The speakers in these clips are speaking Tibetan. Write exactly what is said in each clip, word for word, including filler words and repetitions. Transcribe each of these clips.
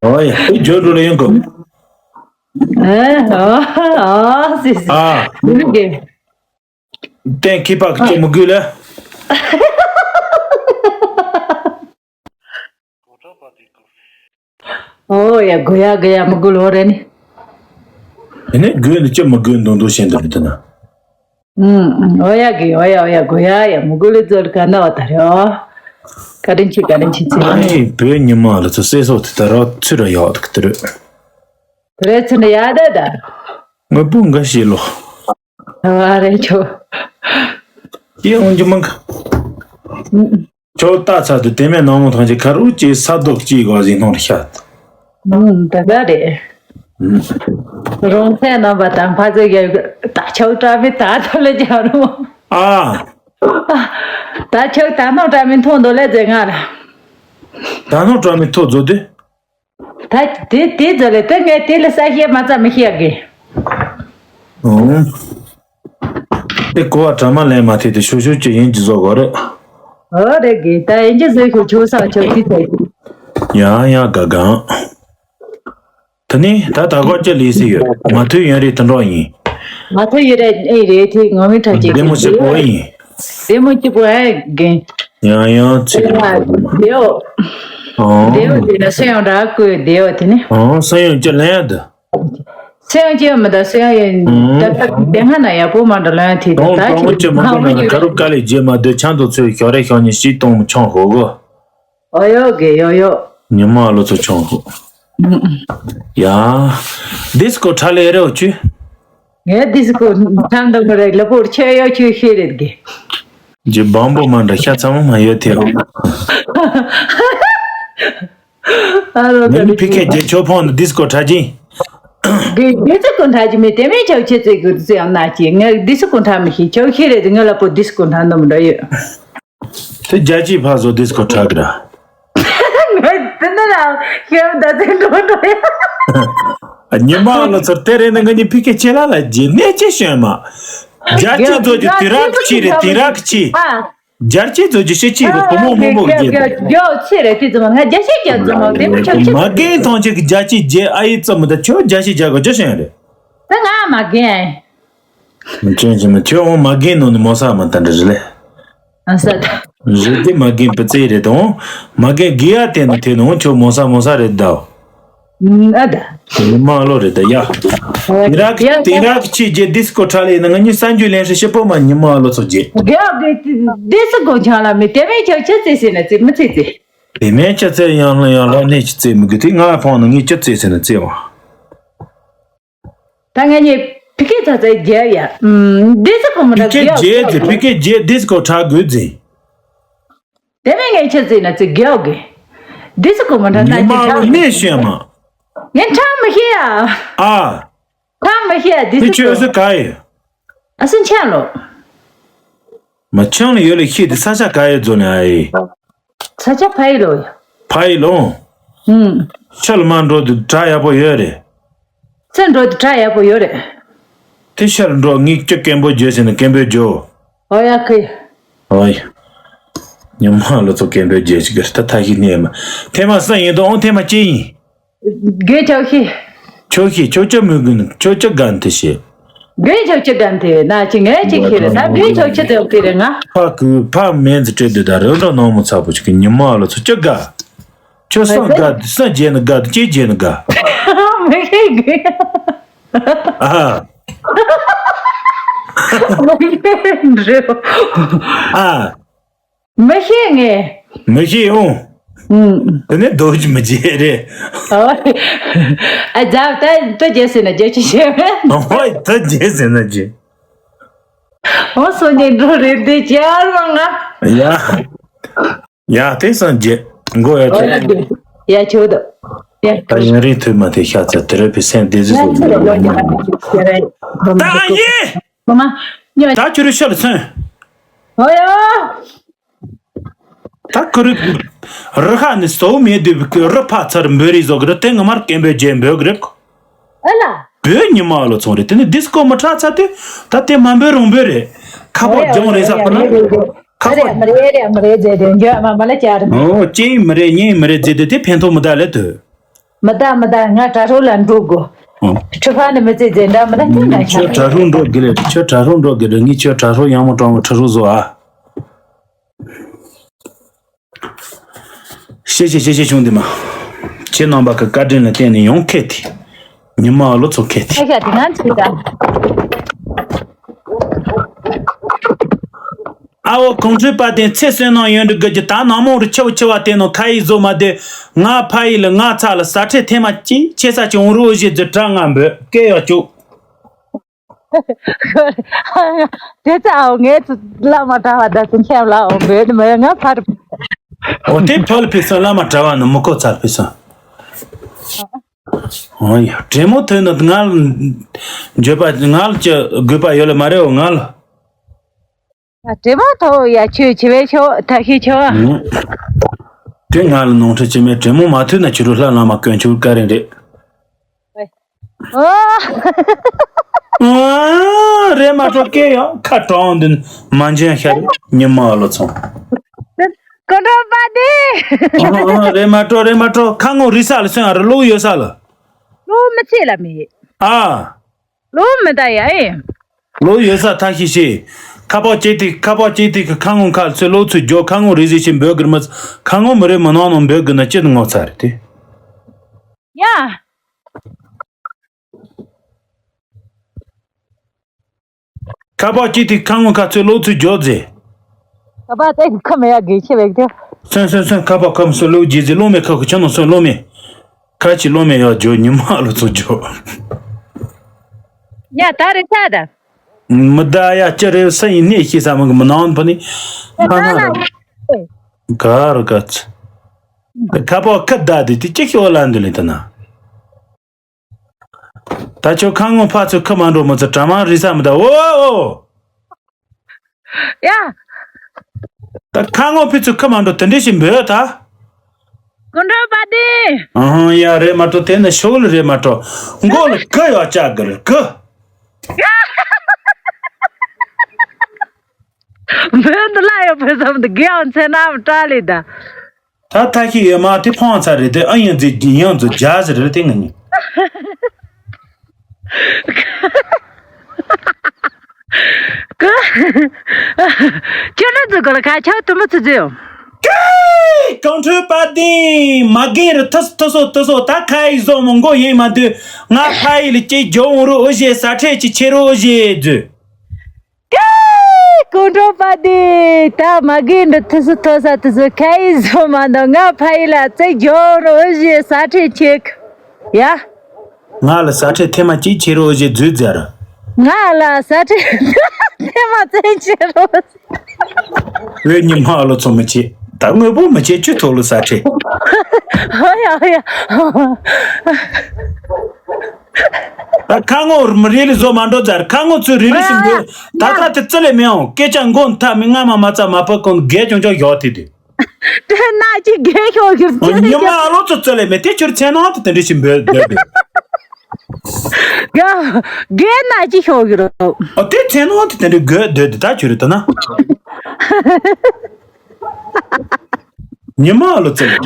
ཨོ་ཡ། ཁོས་བརྗོད་འགྲོ་ལ་ཡོང་གི། ཨ་ཨ་ཨ་སི་སི། ཨ། མི་དགེ། ཏན་ཁི་པ་ཁི་ཅི་མི་དགོས་ལ། ཨོ་ཡ། དགོས་ཡ་དགོས་ཡ་མི་དགོས་ལོ་རེ་ནི། དེ་ནས་དགོས་ནི་ཅི་མི་དགོས་འདུག་འདུག་བཤད་འདུག་རེད་དེ་ན། ཨུམ་ཨུམ། ཨོ་ཡ་གི་ཨོ་ཡ་ཨོ་ཡ། དགོས་ཡ་ཡ་མི་དགོས་ལེ་ཛོལ་ག་ན་བ་ད་རེ་ཨོ། བཀའ་དྲིན་ཆེ། བཀའ་དྲིན་ཆེ་ཚེ། ཨ་ནི་བོད་ཉི་མ་ལ་ཚོ་སེ་སོ་དེ་ད་ར་ཚུར་ར་ཡག་ཐུག་དེ་རེད། དེ་རེད་ཚུར་འདྲ་ཡག་ད་ད། ངོ་བོ་འགའ་ཤས་ལོ། ཨ་རེད་ཆོ། དེ་འོང་རྒྱུ་མང་གི། ཨུམ་ཨུམ། ཁྱོད་ལྟ་ཚར་དུས་དེ་མེད་ནང་མོ་ཐང་ཆེ་ཁ་རུ་ཅེས་ས་རྡོ་གཅིག་གོ་ཟིན་ཐོང་རེ་ཤ། ཨུམ། ད་ག་རེད། རོང་ཚན་རྣམ་པ་དང་ཕ་ཚོ་ཡ་ད་ཆོག་བཀྲ་མི་ད་ཐོ་ལེ་ཇ་རུ། ཨ། ད་ཆོག་ད་ནོ་བཀྲ་མི་མཐོང་འདོ་ལེ་ཟེ་ང་ལ། ད་ནོ་བཀྲ་མི་ཐོ་རྫོ་དུས། ད་དེ་དེ་རྫོ་ལེ་ད་ངས་དེ་ལ་ས་ཤེ་མ་ཙམ་མི་ཤེས་གི། ཨུམ། དེ་གོ་བ་གྲ་མ་ལེན་མ་ཐེ་དེ་ཤོ་ཤོ་ཅི་ཡིན་གྱི་བཟོ་གོ་རེད། ཨོ་རེད་གི། ད་ཡིན་གྱི་བཟོས་ཤོ་ཆོ་ས་ཆོ་དེ་ཚོ། ཡང་ཡང་ག་གང་། དེ་ནས་ད་ད་གོ་ཅི་ལས་སི་ཡོད་མ་ཐུ་ཡོན་རེད་དུ་འགྲོ་ཡིན། མ་ཐུ་ཡོན་རེད་ཨེ་རེད་དེ་ངོ་མི་ཁྲ་ཅིག་བདེ་མོ་ཞིག་གོ་ཡིན། བདེ་མོ་སྐྱིད་པོ་ཨེ་གི། ཡང་ཡང་ཚིག་དེའོ། ཨོ། དེའོ་དེ་ན་སེ་ཡང་ར་ཀུ་དེའོ་དེ་ནི། ཨོ་སེ་ཡང་ཅི་ལན་དུ། སེ་ཡང་ཅི་ཡང་མི་ད་སེ་ཡང་ཡིན། ཨོ། ད་ད་དེ་སྔ་ན་ཡག་པོ་མ་འདྲ་ལན་དེ་ད་ད་ཅི་ཁ་མོ་ཅི་མ་གོ་ན་ཁ་རུ་དཀའ་ལས་རྗེས་མ་སྡོད་ཆང་དུ་ཚོས་ཞོ་རེ་ཞོ་ཉི་ཤི་གཏོང་མི་ཆོང་ཧོ་གོ། ཨོ་ཡོ་གེ་ཡོ་ཡོ། ཉི་མ་ལོ་ཚོ་ཆོང་ཧོ། ཡ། ཌིས་ཀོ་ཁྲ་ལེ་རེ་འོ་ཆུ། ངས་ཌིས་ཀོ་ཁྲ་འདི་མ་རེད་ལ་པོར་ཆེ་ཡོ་ཆུ་ཤེས་རེད་གེ། ཇི་བམ་པོ་མ་འདྲ་ཤ་ཚ་མོ་མ་ཡོད་ཐེ། ཨ་རོ་ད་ནི་ཕི་ཁེ་རྗེ་ཆོ་ཕོང་ནི་ཌིས་ཀོ་ཁྲ་ཅིང་། གེ་ཌིས་ཀོ་ཁྲ་ཅི་མེད་དེ་མེད་ཆོ་ཆེ་ཙེ་གུ་ཙེ་ཡང་ན་ཅི་ངས་ཌིས་ཀོ་ཁྲ་མི་ཤེས་ཆོ་ཤེས་རེད་ངས་ལ་པོ་ཌིས་ཀོ་ཁྲ་འདི་མ་འདྲ་ཡོད། དེ་རྒྱ་ཆེའི་ཕ་བཟོ་ཌིས་ཀོ་ཁྲ་གི་ར། ངས་དེ་འདི་ལ་ཤེས་ད་དེ་འགྲོ་འགྲོ་ཡ། ཉི་མ་ལོ་ཚོར་དེ་རེད་ན་ང་གཉིས་ཕི་ཁེ་ཆེ་ལ་ལ་རྗེས་ནས་ཅི་ཤེས་མ། རྒྱ་ཆེ་ཚོ་གི་དེ་རག་ཆེ་རེད་དེ་རག་ཆེ། རྒྱ་ཆེ་ཚོ་གི་ཤེས་ཆེ་རེད་བུ་མོ་མོ་མོ་གི་རྒྱ་ཆེ་རེད་དེ་ཙམ་ང་རྒྱ་ཆེ་རྒྱ་ཙམ་དེ་མི་ཆོག་ཆོག་མ་རྒན་ཐོང་ཆེ་གི་རྒྱ་ཆེ་རྒྱ་ཨ་ཡི་ཙམ་མི་ད་ཆོ་རྒྱ་ཆེ་རྒྱ་གོ་ཅི་ཤེས་རེད། ད་ང་མ་རྒན། མི་ཅན་ཅི་མི་ཁྱོད་འོང་མ་རྒན་ནོ་ནི་མོ་ས་མ་ད་འདྲ་རེད་ལེ། ཨ་ས་ད། རེད་དེ་མ་རྒན་པི་ཙེ་རེད་དང་། མ་རྒན་དགེ་ཡ་དེ་ནི་དེ་ནོ་ཁྱོད་མོ་ས་མོ་ས་རེད་ད། ཨ་ད། དེ་ནི་མ་ལོ་རེད་ད་ཡ། དེ་རག་ཡ་དེ་རག་ཆེ་རྗེ་ཌིས་ཀོ་ཁྲ་ལེ་ན་ང་གཉིས་ས་འཇུ་ལེན་ཧྲི་ཤི་པོ་མ་ཉི་མ་ལོ་ཚོ་རྗེ། རྒྱ་གི་ཌིས་ཀོ་ཆང་ལ་མི་དེ་མེད་ཁྱོད་ཆེ་ཙེ་ཟེར་ན་ཙེ་མི་ཚེ་ཙེ། དེ་མེད་ཆེ་ཙེ་ཡང་ལ་ཡང་ལ་ནས་ཆེ་ཙེ་མི་དགོས་དེ་ང་ཕོང་ན་ངས་ཆེ་ཙེ་ཟེར་ན་ཙེ་བ། ད་ང་གཉིས་ཕི་ཀེ་ཚ་ཚ་རྒྱལ་ཡ། ཨུམ། ཌིས་ཀོ་མི་འདྲ་ཕི་ཀེ་རྒྱལ་རྒྱལ་ཟེར་ཕི་ཀེ་རྒྱལ་ཌིས་ཀོ་ཁྲ་དགོས་ཟེར། དེ་མིན་ངས་ཁྱེད་ཟེར་ན་ཚེ་རྒྱལ་གི། ཌིས་ཀོ་མི་འདྲ་ན་ཉི་མ་ཁྱེད་ལོ་ཁྲ་གནས་ཤོད་མ། ངས་ཁྲ་མི་ཤེས་ཡ། ཨ། ཁྲ་མི་ཤེས་ཡ་ཌིས་ཀོ། ཁྱོད་སུ་ག་ཡི། ཨ་སུ་ཆང་ལོ། མ་ཆང་ལ་ཡོད་ལ་ཤེས་དེ་ས་ཆ་ག་ཡི་རྫོ་ནས་ཨ་ཡི། ས་ཆ་ཕ་ཡི་ལོ་ཡ། ཕ་ཡི་ལོ། ཧུམ། ཤ་ལ་མ་འགྲོ་དུ་གྲ་ཡག་པོ་ཡོད་རེད། ཚེ་འགྲོ་དུ་གྲ་ཡག་པོ་ཡོད་རེད། དེ་ཤ་ལ་འགྲོ་ངས་ཀྱི་སྐད་འབོད་བརྗོད་ཟེར་ན་སྐད་འབོད་བརྗོད། ཨོ་ཡ་ཁི། ཨོ་ཡ། ཉི་མ་ལོ་ཚོ་སྐད་འབོད་བརྗོད་ཅིག་གི་ད་ཐ་ཤི་ནས་མ། ཐེ་མ་སང་ཡིན་དུ་ཨོང་ཐེ་མ་ཅི་ཡིན། དགེ་ཆོག་ཤི། ཆོག་ཤི་ཆོག་ཅི་མི་དགོས་ནི་ཆོག་ཅི་དགའ་ནི་དེ་ཤེས། དགེ་ཆོག་ཅི་དགའ་ནི་དེ་ན་ཅི་ངས་ཅི་ཁྱེར་ད་དགེ་ཆོག་ཅི་དེ་ཡོང་གི་རེད་ང་། ཕ་གི་ཕ་མེན་ཙི་སྤྲད་དུས་ད་རེ་འགྲོ་ནང་མོ་ཚ་པོ་ཅིག་གི་ཉི་མ་ལོ་ཚོ་ཅི་དགའ། ཁྱོད་སང་དགའ་སང་རྗེས་ནི་དགའ་ཅི་རྗེས་ནི་དགའ། མི་ཤེས་གི། ཨ། མི་ཤེས་འདྲི། ཨ། མི་ཤེས་ངས། མི་ཤེས་འོང་། ཨུམ། དེ་ནས་རྡོ་རྗེ་མི་རྗེ་རེད། ཨ་ཛ་ད་ད་རྗེས་ཟེར་ན་རྗེས་ཅི་ཤེས། ཨོ་ད་རྗེས་ཟེར་ན་རྗེས། ཨོ་སོ་ཉིན་འགྲོ་རེད་དེ་ཅར་མ་ང་། ཡ། ཡ་དེ་སང་རྗེས་མགོ་ཡ་ཆེ། ཡ་ཆོད་དོ། ཡ། ད་ཡང་རིང་ཐོས་མ་ཐོས་ཤ་ཚ་དེ་རེད་པའི་སེམས་བདེ་ཟི་ཟི། ད་ཡིན། ད་ཁྱོད་རི་ཤ་ལ་ཚོན། ཨོ་ཡ། ད་ཁོ་རི་རི་ཁ་ནི་སོ་མེད་དུས་རི་ཕ་ཚར་འབོད་རི་བཟོ་གི་རི་དེ་ངོ་མར་སྐད་འབོད་རྗེས་འབོད་གི་རི། ཨ་ལ། བོད་ཉི་མ་ལོ་ཚོང་རེད་དེ་ནི་ཌིས་ཀོ་མི་ཁྲ་ཚ་དུས་ད་དེ་མ་འབོད་རུང་འབོད་རེད། ཁ་ཕོ་རྒྱང་རེད་ས་ཁོ་ན་ཁ་ཕོ། མི་རེད་རེད་མི་རེད་རྗེས་དེ་འཇོག་མ་མ་ལ་བཅར། ཨོ་ཅེ་ཡིན་མི་རེད་ཉེ་ཡིན་མི་རེད་རྗེས་དེ་དེ་ཕན་ཐོགས་མི་ད་ལེ་དུ། མི་ད་མི་ད། ང་དྲ་གྲོགས་ལ་འགྲོ་དགོས། ཨོ། ཁྲི་ཕ་ནི་མི་ཚེ་ཟེར་འདྲ་མི་ད་ཁྱོད་འདྲ་ཁྱོད་ཁྱོད་དྲ་གྲོགས་འགྲོ་དགོས་རེད། ཁྱོད་དྲ་གྲོགས་འགྲོ་དགོས་རེད། ངས་ཁྱོད་དྲ་གྲོགས་ཡང་མོ་དྲང་བོ་ཁྲི་རོ་བཟོ་ཨ། ཤེས་ཤེས་ཤེས་ཤེས་བྱུང་འདི་མ། ཁྱེད་རྣམ་པ་གི་བཀའ་དྲིན་ལ་བརྟེན་ནས་ཡོང་ཁེ་ཐི། ཉི་མ་ལོ་ཚོ་ཁེ་ཐི། ཨ་ཤ་དེ་ང་ཚོ་ད། ཨ་འོ་གོང་ཁྲོས་པ་དེ་ཚེ་བསོད་ནམས་ཡོན་འདྲི་དགོས་ཀྱི་ད་ནང་མོ་རུ་ཆེ་བོ་ཆེ་བ་དེ་ནང་ཁ་ཡིག་བཟོ་མ་དེ། ང་ཕ་ཡིག་ལ་ང་ཚ་ལ་ཟ་ཁྲེ་ཐེ་མ་ཅི་ཆེ་ས་ཅི་འོང་རུ་འོ་ཞེས་ཛི་དྲ་ང་འབོད་སྐད་ཡག་ཅུ། དེ་ཚ་འོ་ངས་ཚུ་ལ་མ་དྲ་བ་ད་ཚུ་མཁྱེན་ལ་འོ་འབོད་མ་ཡོད་ང་ཕར། འོ་དེ་ཕལ་ཕེ་སོན་ལ་མ་དྲ་བ་ནི་མི་གོ་ཚར་ཕེ་སོན། འོ་ཡ་དྲེ་མོ་ཐོན་ནི་ང་ལ་འགྱོད་པ་ང་ལ་ཅི་དགོས་པ་ཡོད་ལ་མ་རེད་འོ་ང་ལ། ཨ་དྲེ་མོ་ཐོ་ཡ་ཁྱོད་བྱེ་བའི་ཤོག་ད་ཤི་ཆོག་ཨ། ཨུ། དེ་ང་ལ་ནོར་འཁྲུལ་བྱེད་མེད། དྲེ་མོ་མ་ཐུག་ན་ཁྱོད་རུ་ལྷ་ལ་མ་དཀོན་མཆོག་བཀའ་རེ་རེད། ཨོ། ཨ་རེད་མ་གཏོགས་སྐད་ཡང་ཁ་གྲང་འདུན་མ་འཇོན་ཤར་ཉི་མ་ལོ་ཚོང་། གོ་འགྲོ་པ་དེ། ཨ་རེད་མ་གཏོགས་རེད་མ་གཏོགས་ཁ་ངོ་རི་ས་ལ་སོན་ཨ་རི་ལུག་ཡོད་ས་ལ། ལུག་མི་ཚེ་ལ་མེད། ཨ། ལོ་མི་ད་ཡ་ཨེ། ལོ་ཡོད་ས་ཐག་ཤི་ཤི། ཁ་པག་ཅིག་དེ་ཁ་པག་ཅིག་དེ་གི་ཁ་ངོ་ཁ་ཚོས་ལོ་ཚོས་རྒྱོ་ཁ་ངོ་རེ་ཟི་ཤི་འབོད་གིར་མི་ཁ་ངོ་མི་རེ་མི་ནང་ནང་འབོད་གི་ན་ཅི་ངོ་ཚ་རེད་དེ། ཡ། ཁ་པག་ཅིག་དེ་ཁ་ངོ་ཁ་ཚོས་ལོ་ཚོས་རྒྱོ་ཟེ། ཁ་པག་དེ་ཁ་མེ་ཡ་གེ་ཆེ་བེག་དེ། སོན་སོན་སོན་ཁ་པག་ཁམ་སོ་ལོ་རྒྱས་ཟེ་ལོ་མེ་ཁ་ཁུ་ཆ་ནང་སོན་ལོ་མེ། ཁ་ཅིག་ལོ་མེ་ཡག་འཇོག་ཉི་མ་ལོ་ཚོ་འཇོག་ཡ་ད་རེ་ས་ད། མི་ད་ཡ་ཅི་རེ་ས་ཡིན་ནས་ཤེས་ས་མི་གི་མི་ནང་བུ་ནི་ཕ་ན་ར། ག་རུ་ག་ཚི། ཁ་པོ་ཁ་ད་དེ་དེ་ཅི་ཤོ་ལ་འདི་ལི་ད་ན། ད་ཆོ་ཁ་ངོ་ཕ་ཚོ་ཁ་མ་འགྲོ་མི་ཚོ་གྲ་མ་རི་ས་མི་ད་འོ་འོ། ཡ། ད་ཁ་ངོ་ཕི་ཚུ་ཁ་མ་འགྲོ་དེ་འདྲ་ཞིག་འབོད་ད། སྐུ་མགྲོན་པ་དེ། ཨ་ཧང་ཡ་རེད་མ་གཏོགས་དེ་ནི་ཤོག་ལི་རེད་མ་གཏོགས་མགོ་ལ་གུ་ཡོད་ཅག་གི་རེད་གུ། འབོད་འདི་ལ་ཡོད་པའི་བསམ་འདི་དགེ་ཡང་ཚེ་ན་བཀྲ་ལི་ད། ད་ཐ་ཤི་ཡོད་མ་དེ་ཕོང་ཚ་རེད་དེ་ཨ་ཡང་ཛི་ཡང་ཛི་ཇ་ཟི་རེད་དེ་ང་གཉིས། ཀི། ཁྱོད་ནི་ཛི་གོ་ལ་ཁ་ཆག་ཐུ་མི་ཚི་ཛི་ཡོ། ཀི། གོང་ཁྲོས་པ་དིན་མ་རྒན་རུ་ཐུ་ཐུ་སོ་ཐུ་སོ་ད་ཁ་ཡི་བཟོ་མོ་མགོ་ཡིན་མ་དུས་ང་ཕ་ཡི་ལ་ཅི་ཇོ་འོང་རུ་ཨོ་ཞེ་ས་ཁྲེ་ཅི་ཆེ་རུ་ཨོ་ཞེ་ཛི། ཀེ། གོང་ཁྲོ་པ་དེ་ད་མ་གི་འདི་ཐུ་སུ་ཐོ་ས་ཐུ་སུ་ཁ་ཡི་བཟོ་མ་འདོ་ང་ཕ་ཡི་ལ་ཙེ་ཇོ་རོ་ཞེ་ས་ཁྲེ་ཆེ་ཡ། ང་ལ་ས་ཁྲེ་ཐེ་མ་ཅིག་ཆེ་རོ་ཞེ་ཛུ་ཛར། ང་ལ་ས་ཁྲེ་ཐེ་མ་ཙེ་ཆེ་རོ། བོད་ཉི་མ་ཨ་ལོ་ཚོ་མི་ཆེ། ད་དངོས་པོ་མི་ཆེ་ཅུ་ཐོག་ལོ་ས་ཁྲེ། ཧོ་ཡ་ཧོ་ཡ། ད་ཁ་ངོ་མི་རེ་ལི་བཟོ་མ་འགྲོ་ཛར། ཁ་ངོ་ཚུ་རེ་ལི་ཞིམ་འདུག་ད་ད་དེ་ཙི་ལེ་མེ་ཨོང་སྐད་ཆ་མགོ་མཐའ་མི་སྔ་མ་མ་ཙ་མ་པ་གོང་རྒས་ཅུང་ཅུང་ཡོག་དེ་དེ། དེ་ན་ཅི་རྒས་ཤོག་གིར་ཙི་ལེ་ཉི་མ་ཨ་ལོ་ཚོ་ཙི་ལེ་མེ་དེ་ཆུར་ཚེ་ནང་དུ་དེ་འདྲ་ཞིམ་འབོད་འདོད་དེ། རྒས་ན་ཅི་ཤོག་གིར། ཨ་དེ་ཚེ་ནང་དུ་དེ་འདྲ་དགོད་འདོད་དེ་ད་ཆུར་དུ་ན། ཉི་མ་ལོ་ཙེ་ལེ།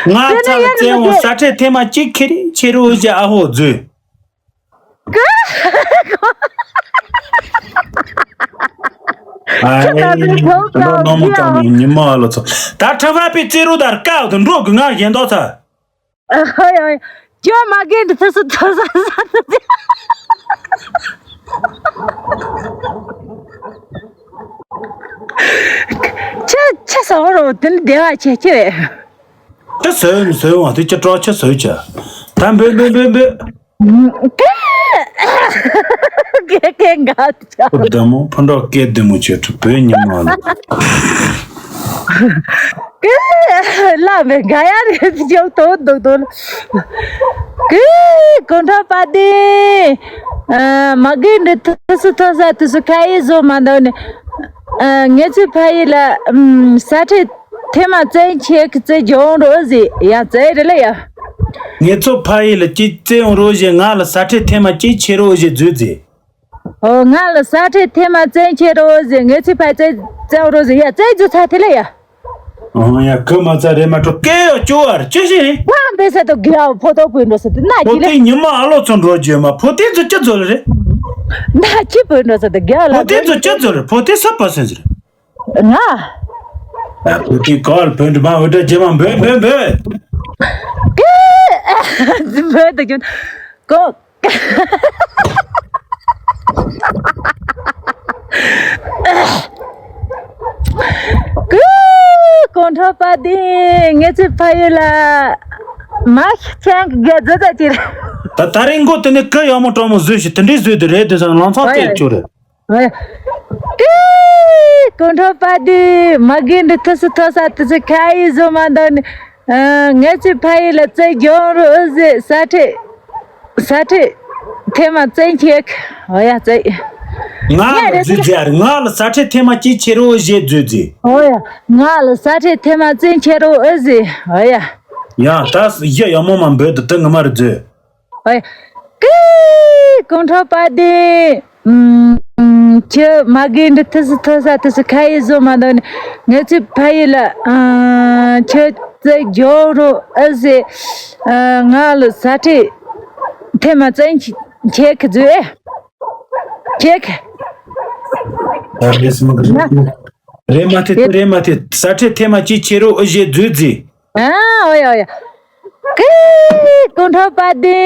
ང་ཚ་ལ་ཙེ་འོང་ས་ཁྲེ་ཐེ་མ་གཅིག་ཁེ་རི་ཆེ་རུ་ཞེ་ཨ་ཧོ་ཛུ། ཨ་ནི་ནོ་མོ་ཀ་མོ་ཉི་མ་ལོ་ཙེ། ད་ཁྲ་བ་པི་ཙེ་རུ་དར་ཀའོ་དུ་འགྲོ་གི་ང་ཡན་དོ་ཚ། ཨ་ཧོ་ཡ། ཅོ་མ་གི་འདི་ཚོ་སུ་ཐོ་ས་ས་ཐོ་ཅི། ཆ་ཆ་ས་འོ་རོ་དེ་ནི་བདེ་བ་ཆེ་ཆེ་བས། ད་སོས་ནི་སོས་བ་དེ་ཅི་སྤྲོ་ཆ་སོས་ཆ། ད་འབོད་འབོད་འབོད་འབོད། ཀེ་ཀེ་འགའ་ཆ། ཕུ་བདེ་མོ་ཕུ་འགྲོ་སྐད་བདེ་མོ་ཆེ་ཁྲི་བོད་ཉི་མ་ལ། ཀེ་ལ་མེ་ག་ཡ་རེ་ཅོ་ཏོ་དོ་དོ། ཀེ་གོང་ཁྲོ་པ་དེ། ཨ་མ་གི་འདི་ཐུ་སུ་ཐོ་ས་ཐུ་སུ་ཁ་ཡི་བཟོ་མ་འདོ་ནི། ཨ་ངེ་ཚུ་ཕ་ཡི་ལ་ཨམ་ས་ཁྲེ་ཐེ་མ་ཙེ་ཆེ་གི་ཙེ་ཇོང་རོ་ཟི་ཡ་ཙེ་རེ་ལ་ཡ། ངེ་ཚུ་ཕ་ཡི་ལ་ཅི་ཙེ་འོང་རོ་ཞེ་ང་ལ་ས་ཁྲེ་ཐེ་མ་ཅི་ཆེ་རོ་ཞེ་ཛུ་ཛི། ཨོ་ང་ལ་ས་ཁྲེ་ཐེ་མ་ཙན་ཆེ་རོ་ཟེ་ངེ་ཚི་ཕ་ཙེ་ཙེ་རོ་ཟེ་ཡ་ཙེ་ཛུ་ཚ་ཐེ་ལེ་ཡ། ཨང་ཡ་ཁུ་མ་ཚ་རེ་མ་ཏྲོ་སྐད་ཡོད་ཅོ་བར་ཅི་ཞིག་རེད། ང་འབེ་ས་དོ་གི་ཡ་ཕོ་ཏོ་བུ་འགྲོ་ས་དེ་ན་ཕོ་ཅི་ལེ། ཏི་ཉི་མ་ཨ་ལོ་ཚོ་འགྲོ་རྒྱུ་མ་ཕོ་ཏི་ཚོ་ཅི་ཚོ་ལ་རེད། ན་ཅི་བུ་འགྲོ་ས་དོ་གི་ཡ་ལ་ཕོ་ཏི་ཚོ་ཅི་ཚོ་རེད། ཕོ་ཏི་ས་པ་སེ་ཟེར། ང་། ཨ་ཕོ་ཏི་ཀོལ་བུ་འགྲོ་མ་འུ་ཏྲ་རྒྱ་མ་འབོད་འབོད་འབོད། འབོད་དོ་གྱོན་ཀོ། ཀུ། གོང་ཁྲོ་པ་དེ་ངེད་ཚོའི་ཕ་ཡུལ་ལ་མ་ཆེན་གི་རྫི་ད་ཅིག་རེད། ད་ད་རེས་མགོ་དེ་ནས་ཀི་ཡག་མོ་དྲང་མོ་བཟོས་ཤིག་དེ་འདྲའི་བཟོས་དེ་རེད་དེ་ཚང་ལང་ཚང་ཨོ་ཡ། སྟེར་ཆོག་རེད། ཨོ་ཡ། ཀུ། གོང་ཁྲོ་པ་དེ་མ་གི་འདི་ཐུ་སུ་ཐོ་ས་ཐུ་སུ་ཁ་ཡི་བཟོ་མ་འདོག་ནི། ཨ། ངེད་ཚོའི་ཕ་ཡུལ་ལ་རྩེ་རྒྱང་རུ་ཨུ་ཟེ་ས་ཁྲེ། ས་ཁྲེ་ཐེ་མ་བཙན་ཁྱེད། ཨོ་ཡ་རྩེ། ང་ལ་རྫུས་རྫི་ཨ་རེ། ང་ལ་ས་ཁྲེ་ཐེ་མ་ཅི་ཆེ་རུ་ཨུ་ཟེ་རྫུས་རྫི། ཨོ་ཡ། ང་ལ་ས་ཁྲེ་ཐེ་མ་བཙན་ཁྱེད་རུ་ཨུ་ཟེ། ཨོ་ཡ། ཡ་ད་ཡ་ཡ་མོ་མ་འབོད་དུ་དུ་ངི་མ་རུ་རྫུས། ཨོ་ཡ། ཀི། གོང་ཁྲོ་པ་དེ། ཁྱི་མ་གི་འདི་ཐུ་སུ་ཐོ་ས་ཐུ་སུ་ཁ་ཡི་བཟོ་མ་འདོག་ནི། ངེད་ཚོའི་ཕ་ཡུལ་ལ་ཁྱི་རྩེ་རྒྱང་རུ་ཨུ་ཟེ། ང་ལ་ས་ཁྲེ་ཐེ་མ་བཙན་ཁྱེད་ཁི་རྫུས་ཨེ། ཁྱེད་ཁི། རེད་མ་ཐེ་རེད་མ་ཐེ་ས་ཁྲེ་ཐེ་མ་ཅི་ཆེ་རུ་ཨུ་ཟེ་རྫུས་རྫི། ཨ་ཨོ་ཡ་ཨོ་ཡ། ཀི། གོང་ཁྲོ་པ་དེ།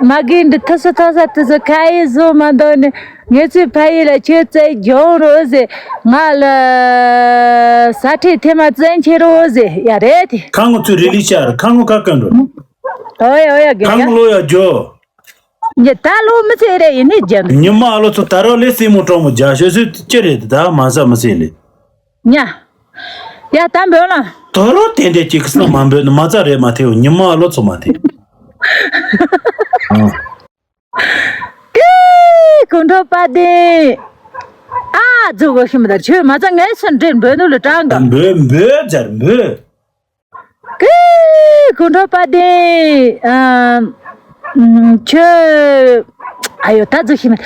མ་གི་འདི་ཐུ་སུ་ཐོ་ས་ཐུ་སུ་ཁ་ཡི་བཟོ་མ་འདོག་ནི། ངེད་ཚོའི་ཕ་ཡུལ་ལ་ཁྱོད་རྩེ་རྒྱང་རུ་ཨུ་ཟེ། ང་ལ་ས་ཁྲེ་ཐེ་མ་བཙན་ཁྱེད་རུ་ཨུ་ཟེ་ཡ་རེད་དེ། ཁ་ངོ་ཚོས་རི་ལི་ཤར་ཁ་ངོ་ཁ་ཀ་འགྲོ། ཨོ་ཡ་ཨོ་ཡ་གི་ཁ་ངོ་ལོ་ཡ་ཇོ། ཉི་ད་ལོ་མི་ཚེ་རེ་ཡིན་ནི་རྒྱབ། ཉི་མ་ཨ་ལོ་ཚོ་ད་རོ་ལེ་སྲིན་མོ་གྲོགས་མོ་རྒྱ་ཤོད་སུ་ཅི་རེད་ད་མ་ས་མི་སྲིད་ལེ། ཉ། ཡ་ད་འབོད་ལ། ད་རོ་དེ་འདྲས་ཅིག་སང་མ་འབོད་ནི་མ་ཚ་རེད་མ་ཐེའོ་ཉི་མ་ཨ་ལོ་ཚོ་མ་ཐེ། ཨ། ཀི། གོང་ཁྲོ་པ་དེ། ཨ་རྫུ་གོ་ཤི་མི་ད་ཆོས་མ་ཚ་ངའི་སུན་འདྲེན་འབོད་ནུ་ལ་ཀྲང་ག་འབོད་འབོད་ཛར་འབོད། ཀི། གོང་ཁྲོ་པ་དེ། ཨ། ཁྱོད། ཨ་ཡོ་ད་རྫུ་ཤི་མི།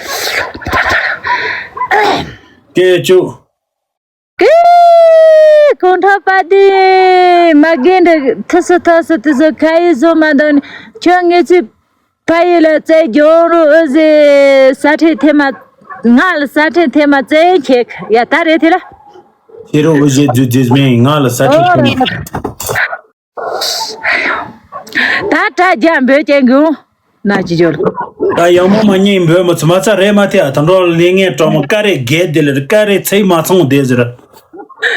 ཀེ་ཅུ། ཀི། གོང་ཁྲོ་པ་དེ། མ་གི་འདི་ཐུ་སུ་ཐོ་སུ་ཐུ་སུ་ཁ་ཡི་བཟོ་མ་འདོག་ནི། ཁྱོད་ངེད་ཚོའི་ཕ་ཡུལ་ལ་རྩེ་རྒྱང་རུ་ཨུ་ཟེ་ས་ཁྲེ་ཐེ་མ། ང་ལ་ས་ཁྲེ་ཐེ་མ་བཙན་ཁྱེད་ཡ་ད་རེད་དེ་ལ། ཁྱེད་རོ་ཨུ་ཟེ་རྫུས་རྫུས་མིན་ང་ལ་ས་ཁྲེ་ཐེ་མ། ད་དྲ་རྒྱ་འབོད་ཀྱང་གུ་ན་ཅི་འབྱོར། ད་ཡང་མོ་མ་ཉིན་འབོད་མ་ཚུ་མ་ཚ་རེད་མ་ཐེ་ཨ་ད་འགྲོ་ལས་ངན་གྲོགས་མོ་ཀ་རེ་རྒས་དེ་ལ་ཀ་རེ་ཚེ་མ་ཚང་དེ་ཟེར།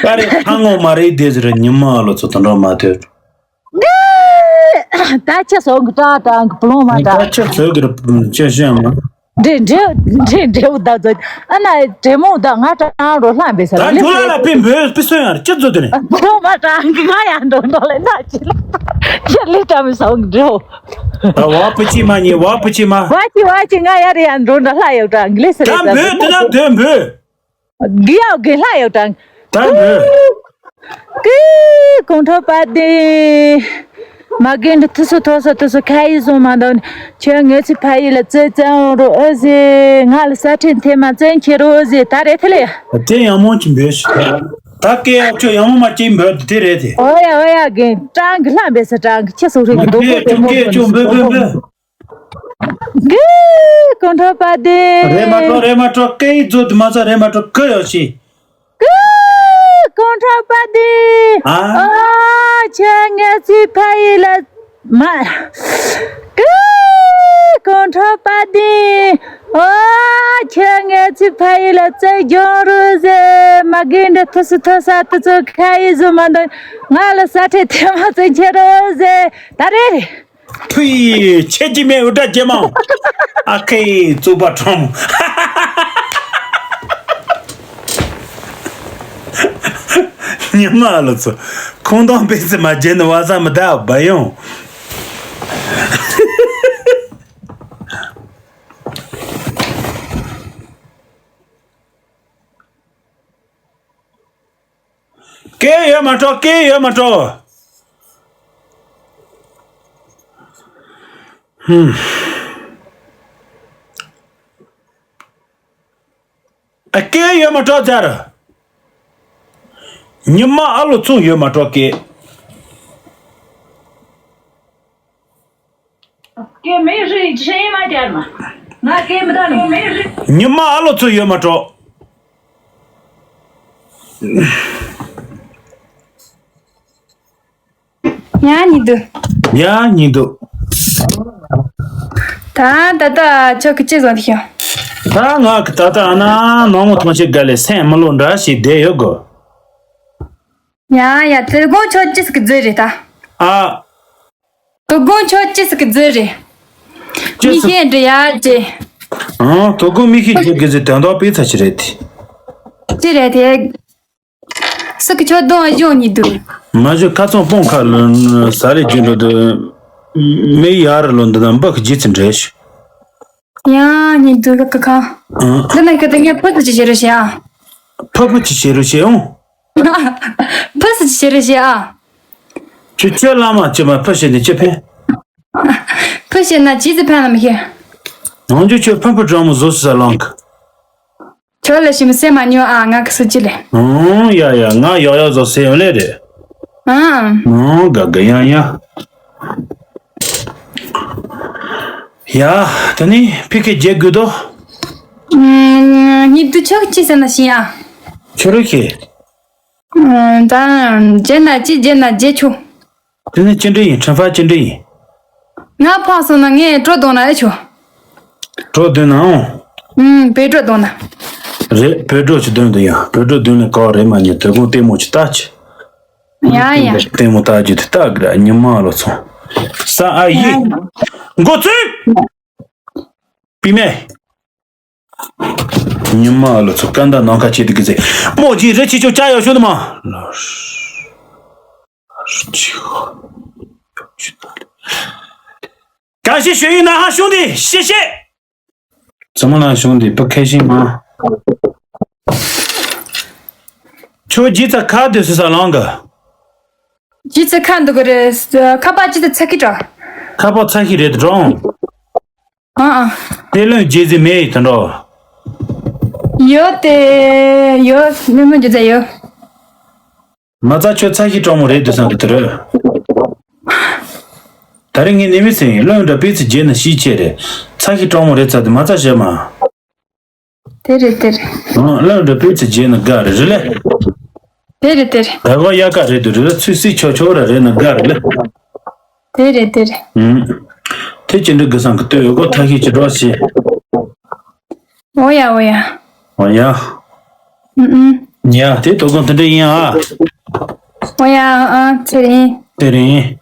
ཀ་རེ་ཁ་ངོ་མ་རེད་དེ་ཟེར་ཉི་མ་ཨ་ལོ་ཚོ་ད་འགྲོ་མ་ཐེ། ད་ཁྱེད་སོང་གི་ཏྲ་ཏྲ་གི་བུ་ལོང་མ་ད་ཏྲ། ཁྱེད་ཚོད་གི་ར་ཁྱེད་ཤེས་མ། འདྲེ་འདྲེ་འདྲེ་འདྲེ་བུ་ད་ཚོད་ཨ་ན་འདྲེ་མོ་ད་ང་ཏྲ་རོ་ལྷམ་པའི་ས་ད་ལེ་ཁྱོད་ལ་ལ་པི་འབོད་པི་སོན་ཡར་ཁྱེད་ཚོད་དེ་ནས། བུ་ལོང་མ་ཏྲ་གི་ང་ཡང་འགྲོ་འགྲོ་ལེ་ན་ཅི་ལ་ཁྱེད་ལེ་ཏྲ་མི་སོང་གི་འདྲེ་བུ། ད་བ་པི་ཅི་མ་ཉེ་བ་པི་ཅི་མ། བ་ཅི་བ་ཅི་ང་ཡར་ཡང་འགྲོ་འདྲ་ལྷ་ཡོད་ཏྲ་གི་ལེ་ས་ད་ལེ་ས་འབོད་དེ་ན་དོན་འབོད། གི་ཡའོ་གི་ལྷ་ཡོད་ཀྲང་། ད་འབོད། ཀི། གོང་ཁྲོ་པ་དེ། མ་གི་འདི་ཐུ་སུ་ཐོ་སུ་ཐུ་སུ་ཁ་ཡི་བཟོ་མ་འདོག་ནི། ཁྱོད་ངེད་ཚོའི་ཕ་ཡུལ་ལ་རྩེ་བཙན་རོ་ཨུ་ཟེ། ང་ལ་ས་ཁྲེ་ཐེ་མ་བཙན་ཁྱེད་རོ་ཨུ་ཟེ་ད་རེད་དེ་ལེ། དེ་ཡང་མོ་ཅི་འབོད་ཤི། ད་ཀེ་ཡ་ཁྱོད་ཡང་མོ་མ་ཅི་འབོད་དེ་རེད་དེ། ཨོ་ཡ་ཨོ་ཡ་གི་ཀྲང་གི་ལྷ་འབད་ས་ཀྲང་གི་ཁྱེད་སོང་རེད་གི་མ་དོ་ཀེ་ཁྱོད་ཀེ་ཁྱོད་འབོད་འབོད་འབོད། གི། གོང་ཁྲོ་པ་དེ། རེ་མ་ཏྲོ་རེ་མ་ཏྲོ་སྐད་ཡིག་རྫོགས་དུ་མ་ཚ་རེ་མ་ཏྲོ་ཀི་ཡོ་ཤི། གི། གོང་ཁྲོ་པ་དེ། ཨ། ཨ་ཁྱེད་ངེད་ཚོའི་ཕ་ཡུལ་ལ་མ། གི། གོང་ཁྲོ་པ་དེ། ཨ་ཁྱེད་ངེད་ཚོའི་ཕ་ཡུལ་ལ་རྩེ་རྒྱང་རུ་ཟེ། མ་གི་འདི་ཐུ་སུ་ཐོ་ས་ཐུ་ཚོ་ཁ་ཡི་བཟོ་མ་འདོག་ང་ལ་ས་ཁྲེ་ཐེ་མ་བཙན་ཁྱེད་རོ་ཟེ། ད་རེད། ཕུའི་ཁྱེད་ཀྱི་མེ་འུ་དྲ་ཇེ་མང་། ཨ་ཁེ་བཙུགས་པ་ཁྲོམ། ཉི་མ་ལ་ཚོ་ཁོང་དང་པེ་སི་མ་བརྗེད་ནི་བ་ས་མི་ད་བ་ཡོང་། སྐད་ཡོད་མ་འགྲོ། སྐད་ཡོད་མ་འགྲོ། ཧུམ། ཨ་སྐད་ཡོད་མ་འགྲོ་ཟེར། ཉི་མ་ཨ་ལོ་ཚུགས་ཡོད་མ་འགྲོ་སྐད། སྐད་མེད་རེད་ཤེས་མ་རྒྱལ་མ། ང་སྐད་མི་དག་ནི་མེད་རེད། ཉི་མ་ཨ་ལོ་ཚུགས་ཡོད་མ་འགྲོ། ཡ་ཉི་དུ། ཡ་ཉི་དུ། ད་ད་ད་ཆོག་གི་ཅི་བཟོ་འདི་ཤོག་ད་ང་གི་ད་ད་ཨ་ན་ནང་མོ་ཐང་ཆེ་དགའ་ལས་སེམས་མི་ལོ་འདྲ་ཞིག་བསྡད་ཡོད་གོ། ཡ་ཡ་དོ་དགོང་ཁྱོད་ཅི་ཟིག་གི་རྫུན་རེད་ད། ཨ། དོ་དགོང་ཁྱོད་ཅི་ཟིག་གི་རྫུན་རེད། ཅི་མི་ཟིག་ཤེས་འདྲི་ཡ་ཅེ། ཨང་དོ་དགོང་མི་ཤེས་རྫུན་གི་ཟིག་དོན་དག་དཔེ་ཚ་ཆི་རེད་དེ། ཅི་རེད་དེ། སུ་གི་ཁྱོད་གདོང་གཞོན་ཉི་དུ། མ་གཞི་ཁ་ཚང་སྤོང་ཁ་ལ་ཟ་རེ་རྒྱུ་འགྲོ་དུ། མི་ཡར་ལོ་འདི་དང་འབུ་གི་རྗེས་ཚུན་འདྲེས། ཡང་ཉིན་དུ་ལ་ཀ་ཁ། ཨ། འདི་ན་ཁ་ཏ་ངས་ཕོ་ཚོ་ཅི་བྱེད་རོ་ཤེ་ཨ། ཕ་ཕ་ཅི་བྱེད་རོ་ཤེ་ཨོ། ཕ་སུ་ཅི་བྱེད་རོ་ཤེ་ཨ། ཁྱོད་ཁྱོད་བླ་མ་ཅི་མ་ཕ་བྱེད་ནས་ཅི་ཕན། ཕ་བྱེད་ན་ཅི་ཙི་ཕན་ལ་མི་ཤེས། ནང་ཆོས་ཁྱོད་ཕ་ཕ་དྲང་མོ་བཟོ་སུ་ས་ལང་གི། ཁྱོད་ལ་ཞིམ་སེ་མ་ཉོ་ཨ་ང་གི་སུ་ཅི་ལེ། ཨང་ཡ་ཡ་ང་ཡག་ཡག་བཟོ་སེ་ཡོད་ལེ་རེད། ཨང་། ཨང་དགའ་དགའ་ཡང་ཡང་། ཡ། ད་ནི་ཕི་ཁེ་རྒྱལ་དགོས་དོ། ཉིད་དུ་ཆོག་ཅི་ཟེར་ན་ཤི་ཡ། ཁྱོད་རོ་ཁེ། ད་རྗེས་ན་ཅི་རྗེས་ན་རྗེས་ཆོག་དེ་ནི་ཅི་འདྲ་ཡིན་ཁྲིམས་ཕ་ཅི་འདྲ་ཡིན། ང་ཕག་སོང་ན་ངས་སྤྲོ་གཏོང་ན་ཨེ་ཆོག་སྤྲོ་འདོན་ནའང་། ཨུམ་བོད་སྤྲོ་གཏོང་ན། རེད་བོད་སྤྲོ་ཅི་འདོན་དུ་ཡང་བོད་སྤྲོ་འདོན་ནི་ག་རེད་མ་ཉེ་དོ་དགོང་ལྟད་མོ་ཅི་ལྟ་ཅི། ཡ་ཡ། ལྟད་མོ་ལྟ་རྒྱུ་དེ་ལྟ་གི་ར་ཉི་མ་ལོ་ཚོང་། ས་ཨ་ཡི། མགོ་ཚུགས། པི་མེ། ཉི་མ་ལོ་ཚོ་སྐད་མདའ་ནང་ཁ་ཆེ་དུ་གི་ཚེ། མོ་ཇི་རེ་ཆེ་ཆོ་ཅ་ཡོ་ཤོ་ནི་མ། ལོ། ག་ཤེད་ཤོད་ཡིན་ན་ཧ་ཤོང་དེ་ཤེད་ཤེད། ཙི་མ་ལ་ཤོང་དེ་བུ་ཁ་ཤེད་མ། ཁྱོད་ཇི་ཚ་ཁ་དུ་སུ་ས་ལང་ག་ཇི་ཚ་ཁ་འདུག་གི་རེད། ཁ་པར་ཇི་ཚ་ཚ་གི་འགྲོ། ཁ་པར་ཚ་གི་རེད་འགྲོ། ཨ་ཨ། དེ་ལོན་རྗེས་ཟིན་མེད་ཡི་དོན་འགྲོ། ཡོད་དེ། ཡོད་མི་མི་རྗེས་ཚ་ཡོད། མ་རྩ་ཁྱོད་ཚ་ཤི་གྲོགས་མོ་རེད་འདུག་བསམ་གི་དེ་རེད། ད་རིང་ངས་ནི་མི་ཟིན་ལོན་འདྲ་པི་ཚི་རྗེས་ནི་ཤི་ཆེ་རེད། ཚ་ཤི་གྲོགས་མོ་རེད་ཚ་དེ་མ་རྩ་བྱེད་མ། དེ་རེད་དེ་རེད། ཨང་ལོན་འདྲ་པི་ཚི་རྗེས་ནི་དགའ་རེད་རེད་ལེ། དེ་རེད་དེ་རེད། ད་གོ་ཡ་ཀ་རེད་འདུག་རེད་ལེ་ཚུལ་སྲིད་ཆོག་ཆོག་ར་རེད་ནི་དགའ་རེད་ལེ། དེ་རེད་དེ་རེད། ཨང་། དེ་ཅི་འདྲ་གི་བསམ་གི་ལྟོས་ཡོད་གོ་ཐ་ཤི་ཅི་འགྲོ་ཞེས། འོ་ཡ་འོ་ཡ། འོ་ཡ། ཨུ་ཨུ། ཡ་དེ་དོ་དགོང་དེ་འདྲ་ཡིན་ཨ། འོ་ཡ་ཨ་ཚེ་རིང་། དེ་རིང་།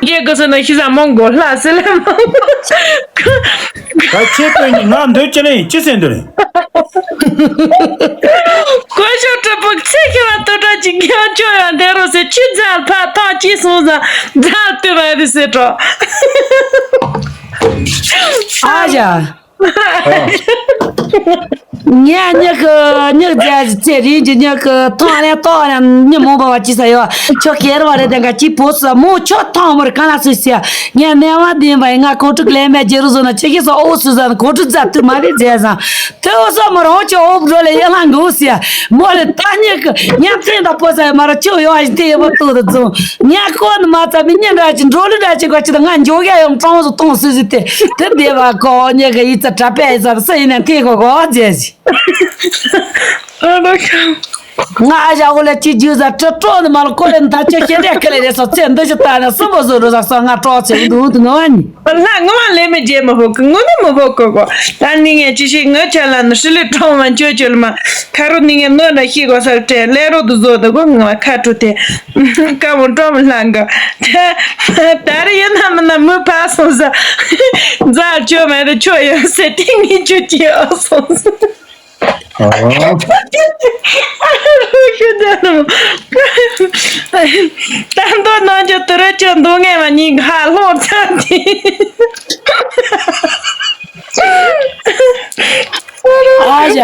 རྒྱལ་དགོས་ས་ན་ཤི་ས་མང་གོ་ལྷ་སྲིན་ལ་མང་གོ་ད་ཁྱེད་དོན་གྱི་ང་འདོད་ཅི་ལེ་ཡིན་ཅི་ཟེར་འདོད་རིང་། གོ་ཤོ་གྲུབ་པོ་ཚེ་ཁྱེད་ལ་ལྟོ་གྲ་ཅིག་ཁྱེད་ལ་ཅོ་ཡང་འདེ་རོ་ཟེར་ཁྱི་མཛའ་ཕ་ཐང་ཅི་སོང་ཟ་མཛའ་ལྟོས་མ་ཡོད་ཟེར་གྲོ། ཨ་ཡ། ངས་མྱི་གི་མྱི་རྫས་ཚེ་རིང་གི་མྱི་གི་ཐང་ལེན་ཏོག་ལེན་མྱི་མང་པོ་བ་ཅི་ས་ཡོད། ཁྱོད་ཁེར་བ་རེད་དེ་འགའ་ཅི་བོ་སུ་མོ་ཁྱོད་ཐང་མོར་གང་ལ་སུ་ཟེར། ངས་ནས་བ་དེ་བ་ཡིན་ང་ཁོང་ཁྲིག་ལས་མེད་རྒྱལ་རུ་བཟོ་ན་ཆེ་ཁེ་སོ་ཨོ་སུ་ཟ་ན་ཁོང་ཁྲིག་རྫ་དུ་མ་རེད་རྫས་ཟ། དེ་འོ་སོ་མོར་ཨོ་ཁྱོད་ཨོ་འགྲོ་ལས་ཡ་ལང་གོ་ཟེར། མོ་ལས་ད་མྱི་གི་ཉམ་ཚན་དང་པོ་ཟ་ཡ་མ་ར་ཁྱོད་ཡོང་བ་ཞིག་དེ་ཡོད་པ་ཏོ་དུ་བཙོང་། ངས་ཁོ་ནི་མ་ཚ་མི་ཉན་འདྲ་ཅིག་འགྲོ་ལུགས་འདྲ་ཅིག་ག་ཅི་དང་ང་འཇོག་ཡ་ཡོང་གྲོང་སུ་གཏོང་སུ་ཟིག་དེ་དེ་བདེ་བ་གོ་ཉེ་གི་ཡིད་ཚ་དྲ་པས་ཡིད་ཚ་སུ་ཡིན་ན་ཐེ་གོ་གོ་མཛད་ཟིག་ང་ཨ་ཞག་འོ་ལ་ཅི་རྒྱུ་ཟ་ཁྲི་ཀྲོ་ནི་མ་ལ་ཀོ་ལེ་ནི་ད་ཁྱོད་ཁྱེད་འདྲ་ཁ་ལེ་རེ་སོ་ཚེ་འདི་ཞིག་ལྟ་ན་སུ་མོ་བཟོ་རུ་ཟ་སོ་ང་ཀྲོ་ཚེ་འདུག་འདུག་ནོ་ཨ་ནི། ལྷ་ངོ་མ་ལས་མི་རྗེས་མི་ཕོག་གི་ངོ་ནི་མི་ཕོག་གི་གོ། ད་ནི་ངས་ཅི་ཞིག་ངོ་ཆ་ལ་ནི་ཧྲི་ལི་གྲོང་མ་འཇོ་འཇོ་ལ་མ། ཁ་རུ་ནི་ངས་ནོ་ན་ཤི་གོ་སར་ཏྲེ་ལེ་རོ་དུ་བཟོ་དུ་གོ་ང་ཁ་ཁྲུ་ཏེ། ཀ་མོ་གྲོམ་ལྷང་གི། ད་རེ་ཡིན་ན་མིན་ན་མི་ཕ་སོང་ས། མཛའ་ཅོ་མེད་དུ་ཆོ་ཡོད་སེ་ཏིང་ངི་ཅུ་ཅི་ཨ་སོང་ས། ཨ་རོ་ཤུ་ད་རུ། ད་མདོ་ནང་ཅོ་དུ་རེ་ཅོ་འདུག་ངེས་མ་ཉིན་ཧ་ལྷོང་ཚར་ཏེ། ཨ་ཡ།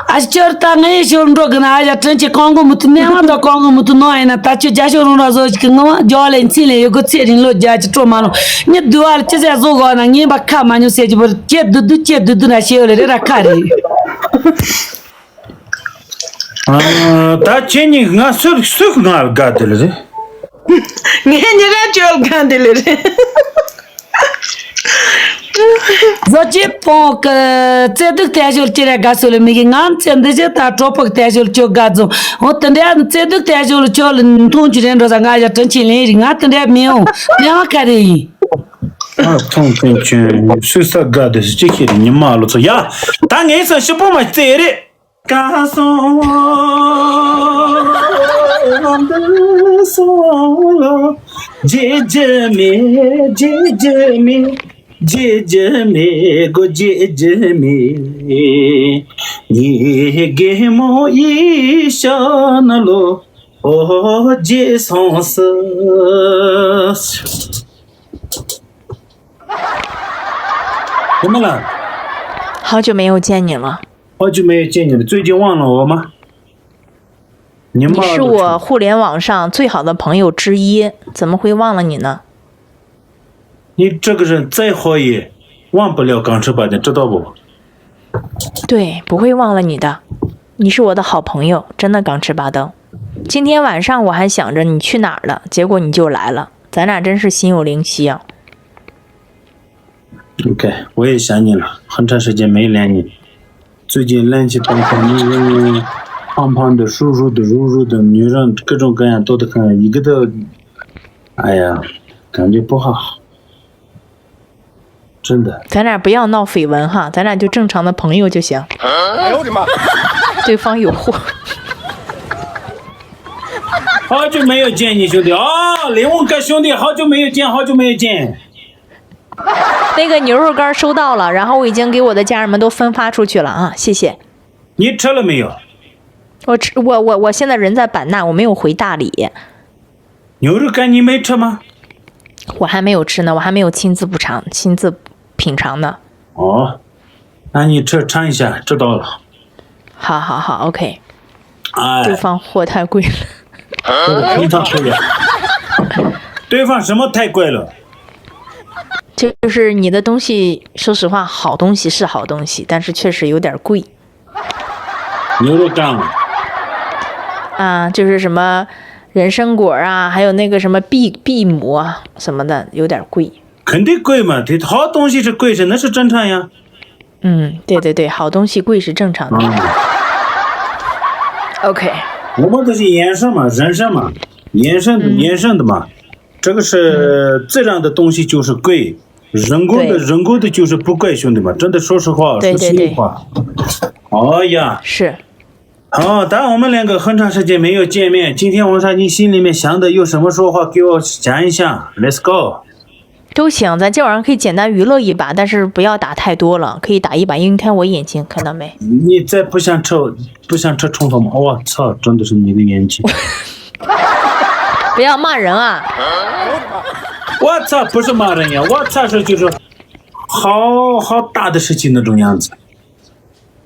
ཨ་ཅོར་ད་ངའི་ཞོར་འགྲོ་གི་ན་ཨ་ཡ་དྲིན་ཆེ་གང་གོ་མུ་ཏུ་ནས་མ་ད་གང་གོ་མུ་ཏུ་ནང་ཡིན་ན་ད་ཅོ་རྒྱ་ཞོར་རུང་ར་བཟོ་ཅིག་གི་ངོ་མ་རྒྱ་ལས་ཚིན་ལས་ཡོད་གོ་ཚེ་རིང་ལོ་རྒྱ་ཅི་སྤྲོ་མ་རུང་ཉི་དུ་བ་ལ་ཅི་ཟེར་བཟོ་གོ་ན་ངན་པ་ཁ་མ་ཉུང་ཟེར་གྱི་བུར་ཅེ་དུ་དུ་ཅེ་དུ་དུ་ན་ཤེས་ཡོད་ལ་རེ་ར་ཁ་རེད། ཨ། ད་ཁྱེད་གཉིས་ང་སུ་སུ་ང་དགའ་དེ་ལ་རེད། ངས་ཉེ་ར་ཅོལ་གང་དེ་ལ་རེད། བཟོ་བཅོས་པོ་གི་རྩེ་སྡུག་དལ་ཞོར་ཅི་རེད་དགའ་སོ་ལ་མི་གི་ང་རྩེ་འདི་ཅི་ད་གྲོགས་པོ་གི་དལ་ཞོར་ཅོ་དགའ་རྫོང་འོ་དེ་འདྲ་རྩེ་སྡུག་དལ་ཞོར་ལ་ཅོ་ལ་མཐོང་རྒྱུ་རེད་འགྲོ་ས་ང་ཡ་དྲིན་ཆེན་ལེན་རིག་ང་དེ་འདྲ་མི་འོང་ཡང་ག་རེ་ཡིན། ཨ་ཚོང་དཔོན་ཆུན་སུས་ས་དགའ་དེ་སུ་ཅི་ཁྱེད་ཉི་མ་ལོ་ཚོ་ཡ་ད་ངས་སང་ཤི་པོ་མ་རྩེ་རེད། ཀ་སོང་འདི་སོང་ལོ། བརྗེད་རྒྱུ་མེད་བརྗེད་རྒྱུ་མེད། བརྗེད་རྒྱུ་མེད་གོ་བརྗེད་རྒྱུ་མེད། ངའི་རྒན་མོ་ཡིས་ཤ་ན་ལོ། ཨོ་བརྗེད་སོང་སི། ཁོ་མོ་ལ། 好久没有见你了。 好久没有见你了，最近忘了我吗？你你是我互联网上最好的朋友之一，怎么会忘了你呢？你这个人再好也忘不了港式八点，知道不？对，不会忘了你的。你是我的好朋友，真的港式八刀。今天晚上我还想着你去哪儿了，结果你就来了，咱俩真是心有灵犀啊。 OK，我也想你了，很长时间没联系。最近联系当中，你胖胖的、瘦瘦的、肉肉的，女人各种各样多得很，一个都，哎呀，感觉不好，真的。咱俩不要闹绯闻哈，咱俩就正常的朋友就行。哎呦我的妈！对方有货。好久没有见你，兄弟啊！林文哥兄弟，好久没有见，好久没有见。 那个牛肉干收到了，然后我已经给我的家人们都分发出去了啊，谢谢。你吃了没有？我吃，我我我现在人在版纳，我没有回大理。牛肉干你没吃吗？我还没有吃呢，我还没有亲自不尝，亲自品尝呢。哦，那你吃尝一下，知道了。好好好，OK。哎，对方货太贵了。对方太贵了。对方什么太贵了？就是你的东西，说实话，好东西是好东西，但是确实有点贵。牛肉干。啊，就是什么人参果啊，还有那个什么碧碧螺啊什么的，有点贵。肯定贵嘛，这好东西是贵是，那是正常呀。 嗯，对对对，好东西贵是正常的。嗯，OK。我们都是野生嘛，人参嘛，野生的，野生的嘛，这个是自然的东西就是贵，人工的，对。人工的就是不贵，兄弟们，真的说实话，对对对。说心里话。哎呀，是。好，当我们两个很长时间没有见面，今天晚上你心里面想的有什么说话，给我讲一下。Let's go。 都行，咱今晚上可以简单娱乐一把，但是不要打太多了，可以打一把，因为你看我眼睛，看到没？你再不想吃，不想吃虫草吗？我操，真的是你的眼睛。不要骂人啊！我操，不是骂人呀，我操是就是好好大的事情那种样子。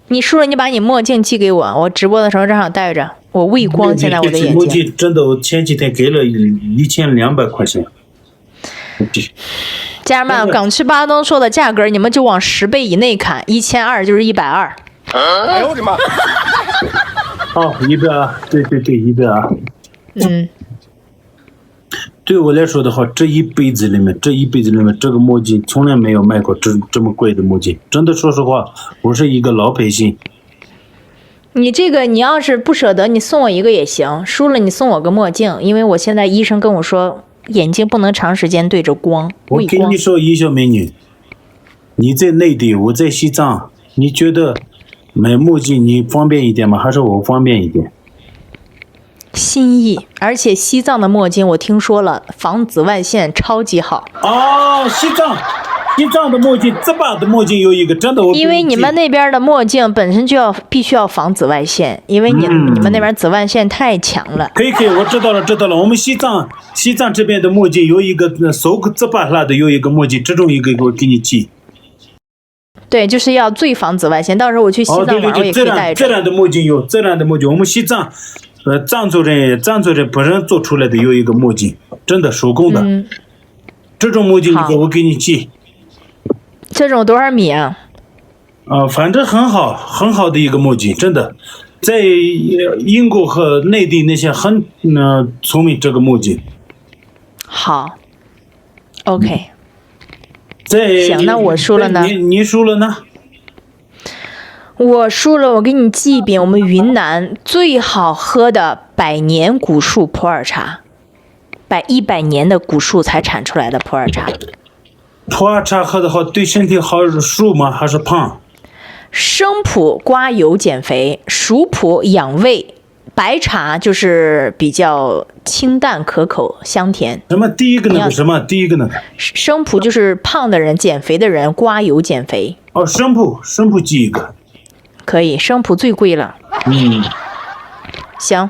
你输了，你把你墨镜寄给我，我直播的时候正好戴着，我畏光，现在我的眼睛。墨镜真的，我前几天给了一千两百块钱。 家人们，港区巴东说的价格，你们就往十倍以内砍，一千二就是一百二。哎呦我的妈！哦，一百二，对对对，一百二。嗯，对我来说的话，这一辈子里面，这一辈子里面，这个墨镜从来没有卖过这这么贵的墨镜。真的，说实话，我是一个老百姓。 你这个，你要是不舍得，你送我一个也行。输了你送我个墨镜，因为我现在医生跟我说，眼睛不能长时间对着光，畏光。我跟你说，一笑美女，你在内地，我在西藏，你觉得买墨镜你方便一点吗？还是我方便一点？心意，而且西藏的墨镜我听说了，防紫外线超级好。 哦，西藏，西藏的墨镜，这把的墨镜有一个真的，我因为你们那边的墨镜本身就要必须要防紫外线，因为你、嗯你们那边紫外线太强了。可以可以，我知道了知道了。我们西藏西藏这边的墨镜有一个呃手这把辣的有一个墨镜，这种一个我给你寄。 对，就是要最防紫外线。到时候我去西藏玩，哦，对对对，我也可以戴着。自然自然的墨镜有自然的墨镜，我们西藏，呃，藏族人藏族人本人做出来的有一个墨镜，真的手工的，嗯，这种墨镜你给我给你寄。这种多少米啊？呃，反正很好很好的一个墨镜，真的。在英国和内地那些很呃聪明这个墨镜。好，OK。在行，那我输了呢？你你输了呢？我输了，我给你记一遍，我们云南最好喝的百年古树普洱茶，百一百年的古树才产出来的普洱茶。普洱茶喝的话，对身体好是瘦吗？还是胖？生普刮油减肥，熟普养胃，白茶就是比较清淡可口香甜。什么第一个那个什么第一个那个？生普就是胖的人、减肥的人刮油减肥。哦，生普，生普记一个。可以，生普最贵了。嗯，行，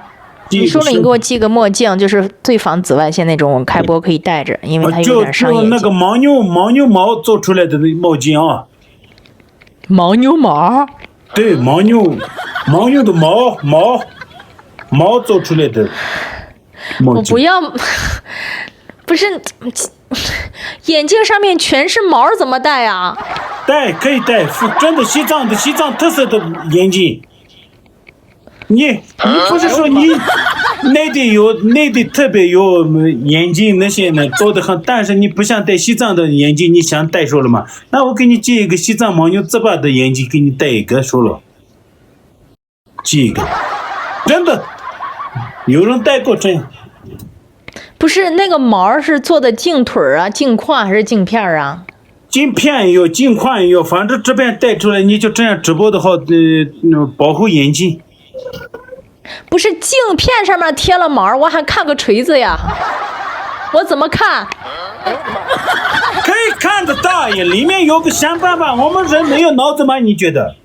记一个你输了，你给我寄个墨镜，就是对防紫外线那种，我开播可以戴着，因为它有就点伤眼睛。就那个牦牛牦牛毛做出来的那墨镜啊。牦牛毛？对，牦牛牦牛的毛毛毛做出来的墨镜。我不要，不是，眼镜上面全是毛，怎么戴啊？戴可以戴，真的西藏的西藏特色的眼镜。你你不是说你内地有内地特别有眼镜那些呢做的很，但是你不想戴西藏的眼镜，你想戴说了嘛？那我给你借一个西藏牦牛自拔的眼镜，给你戴一个说了，借一个，真的有人戴过这样。不是那个毛是做的镜腿儿啊、镜框还是镜片儿啊？镜片也有，镜框也有，反正这边戴出来，你就这样直播的话，呃，保护眼睛。不是镜片上面贴了毛，我还看个锤子呀，我怎么看？可以看得到呀，里面有个想办法，我们人没有脑子吗？你觉得？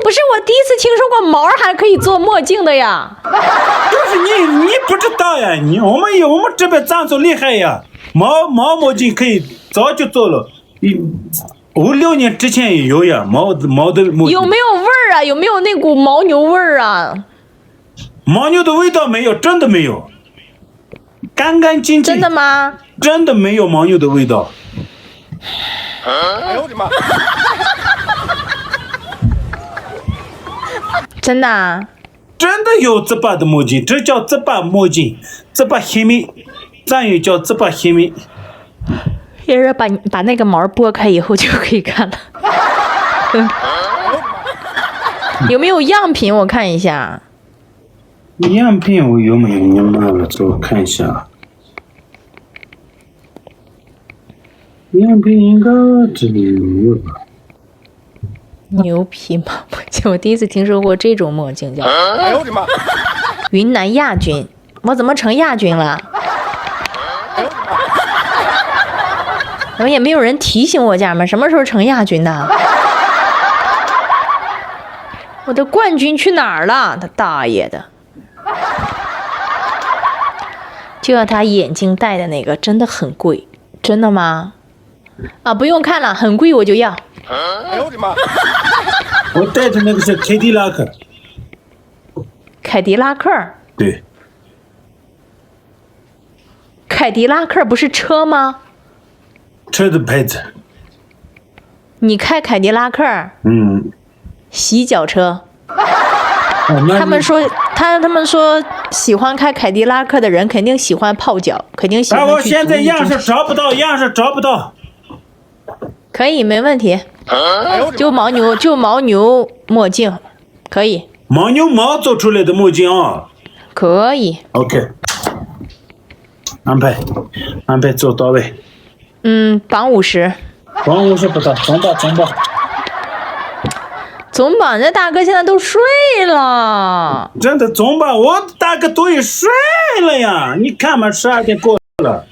不是，我第一次听说过毛还可以做墨镜的呀。就是你你不知道呀，你我们有我们这边藏族厉害呀，毛毛墨镜可以早就做了，一五六年之前也有呀，毛毛的墨镜。有没有味儿啊？有没有那股牦牛味儿啊？牦牛的味道没有，真的没有，干干净净。真的吗？真的没有牦牛的味道。哎呦我的妈！真的啊？真的有自拔的墨镜，这叫自拔墨镜，自拔黑米，藏语叫自拔黑米。也是把把那个毛剥开以后就可以看了。有没有样品？我看一下。样品我有没有？你妈了，给我看一下。样品应该这里有吧？牛皮吗？我第一次听说过这种墨镜，叫哎呦我的妈！云南亚军。我怎么成亚军了？怎么也没有人提醒我家吗？什么时候成亚军的？我的冠军去哪儿了？他大爷的！就要他眼镜戴的那个，真的很贵，真的吗？啊，不用看了，很贵我就要。哎呦我的妈！我戴的那个是凯迪拉克。凯迪拉克？对。凯迪拉克不是车吗？车的牌子。你开凯迪拉克？嗯。洗脚车？哦，那他们说，他他们说喜欢开凯迪拉克的人肯定喜欢泡脚，肯定喜欢。哎，我现在样式找不到，样式找不到。可以，没问题。就牦牛，就牦牛墨镜，可以。牦牛毛做出来的墨镜啊。可以。 OK，安排安排做到位。嗯，榜五十。榜五十不到，总榜总榜。总榜这大哥现在都睡了。真的总榜，我大哥都已睡了呀！你看嘛，十二点过了。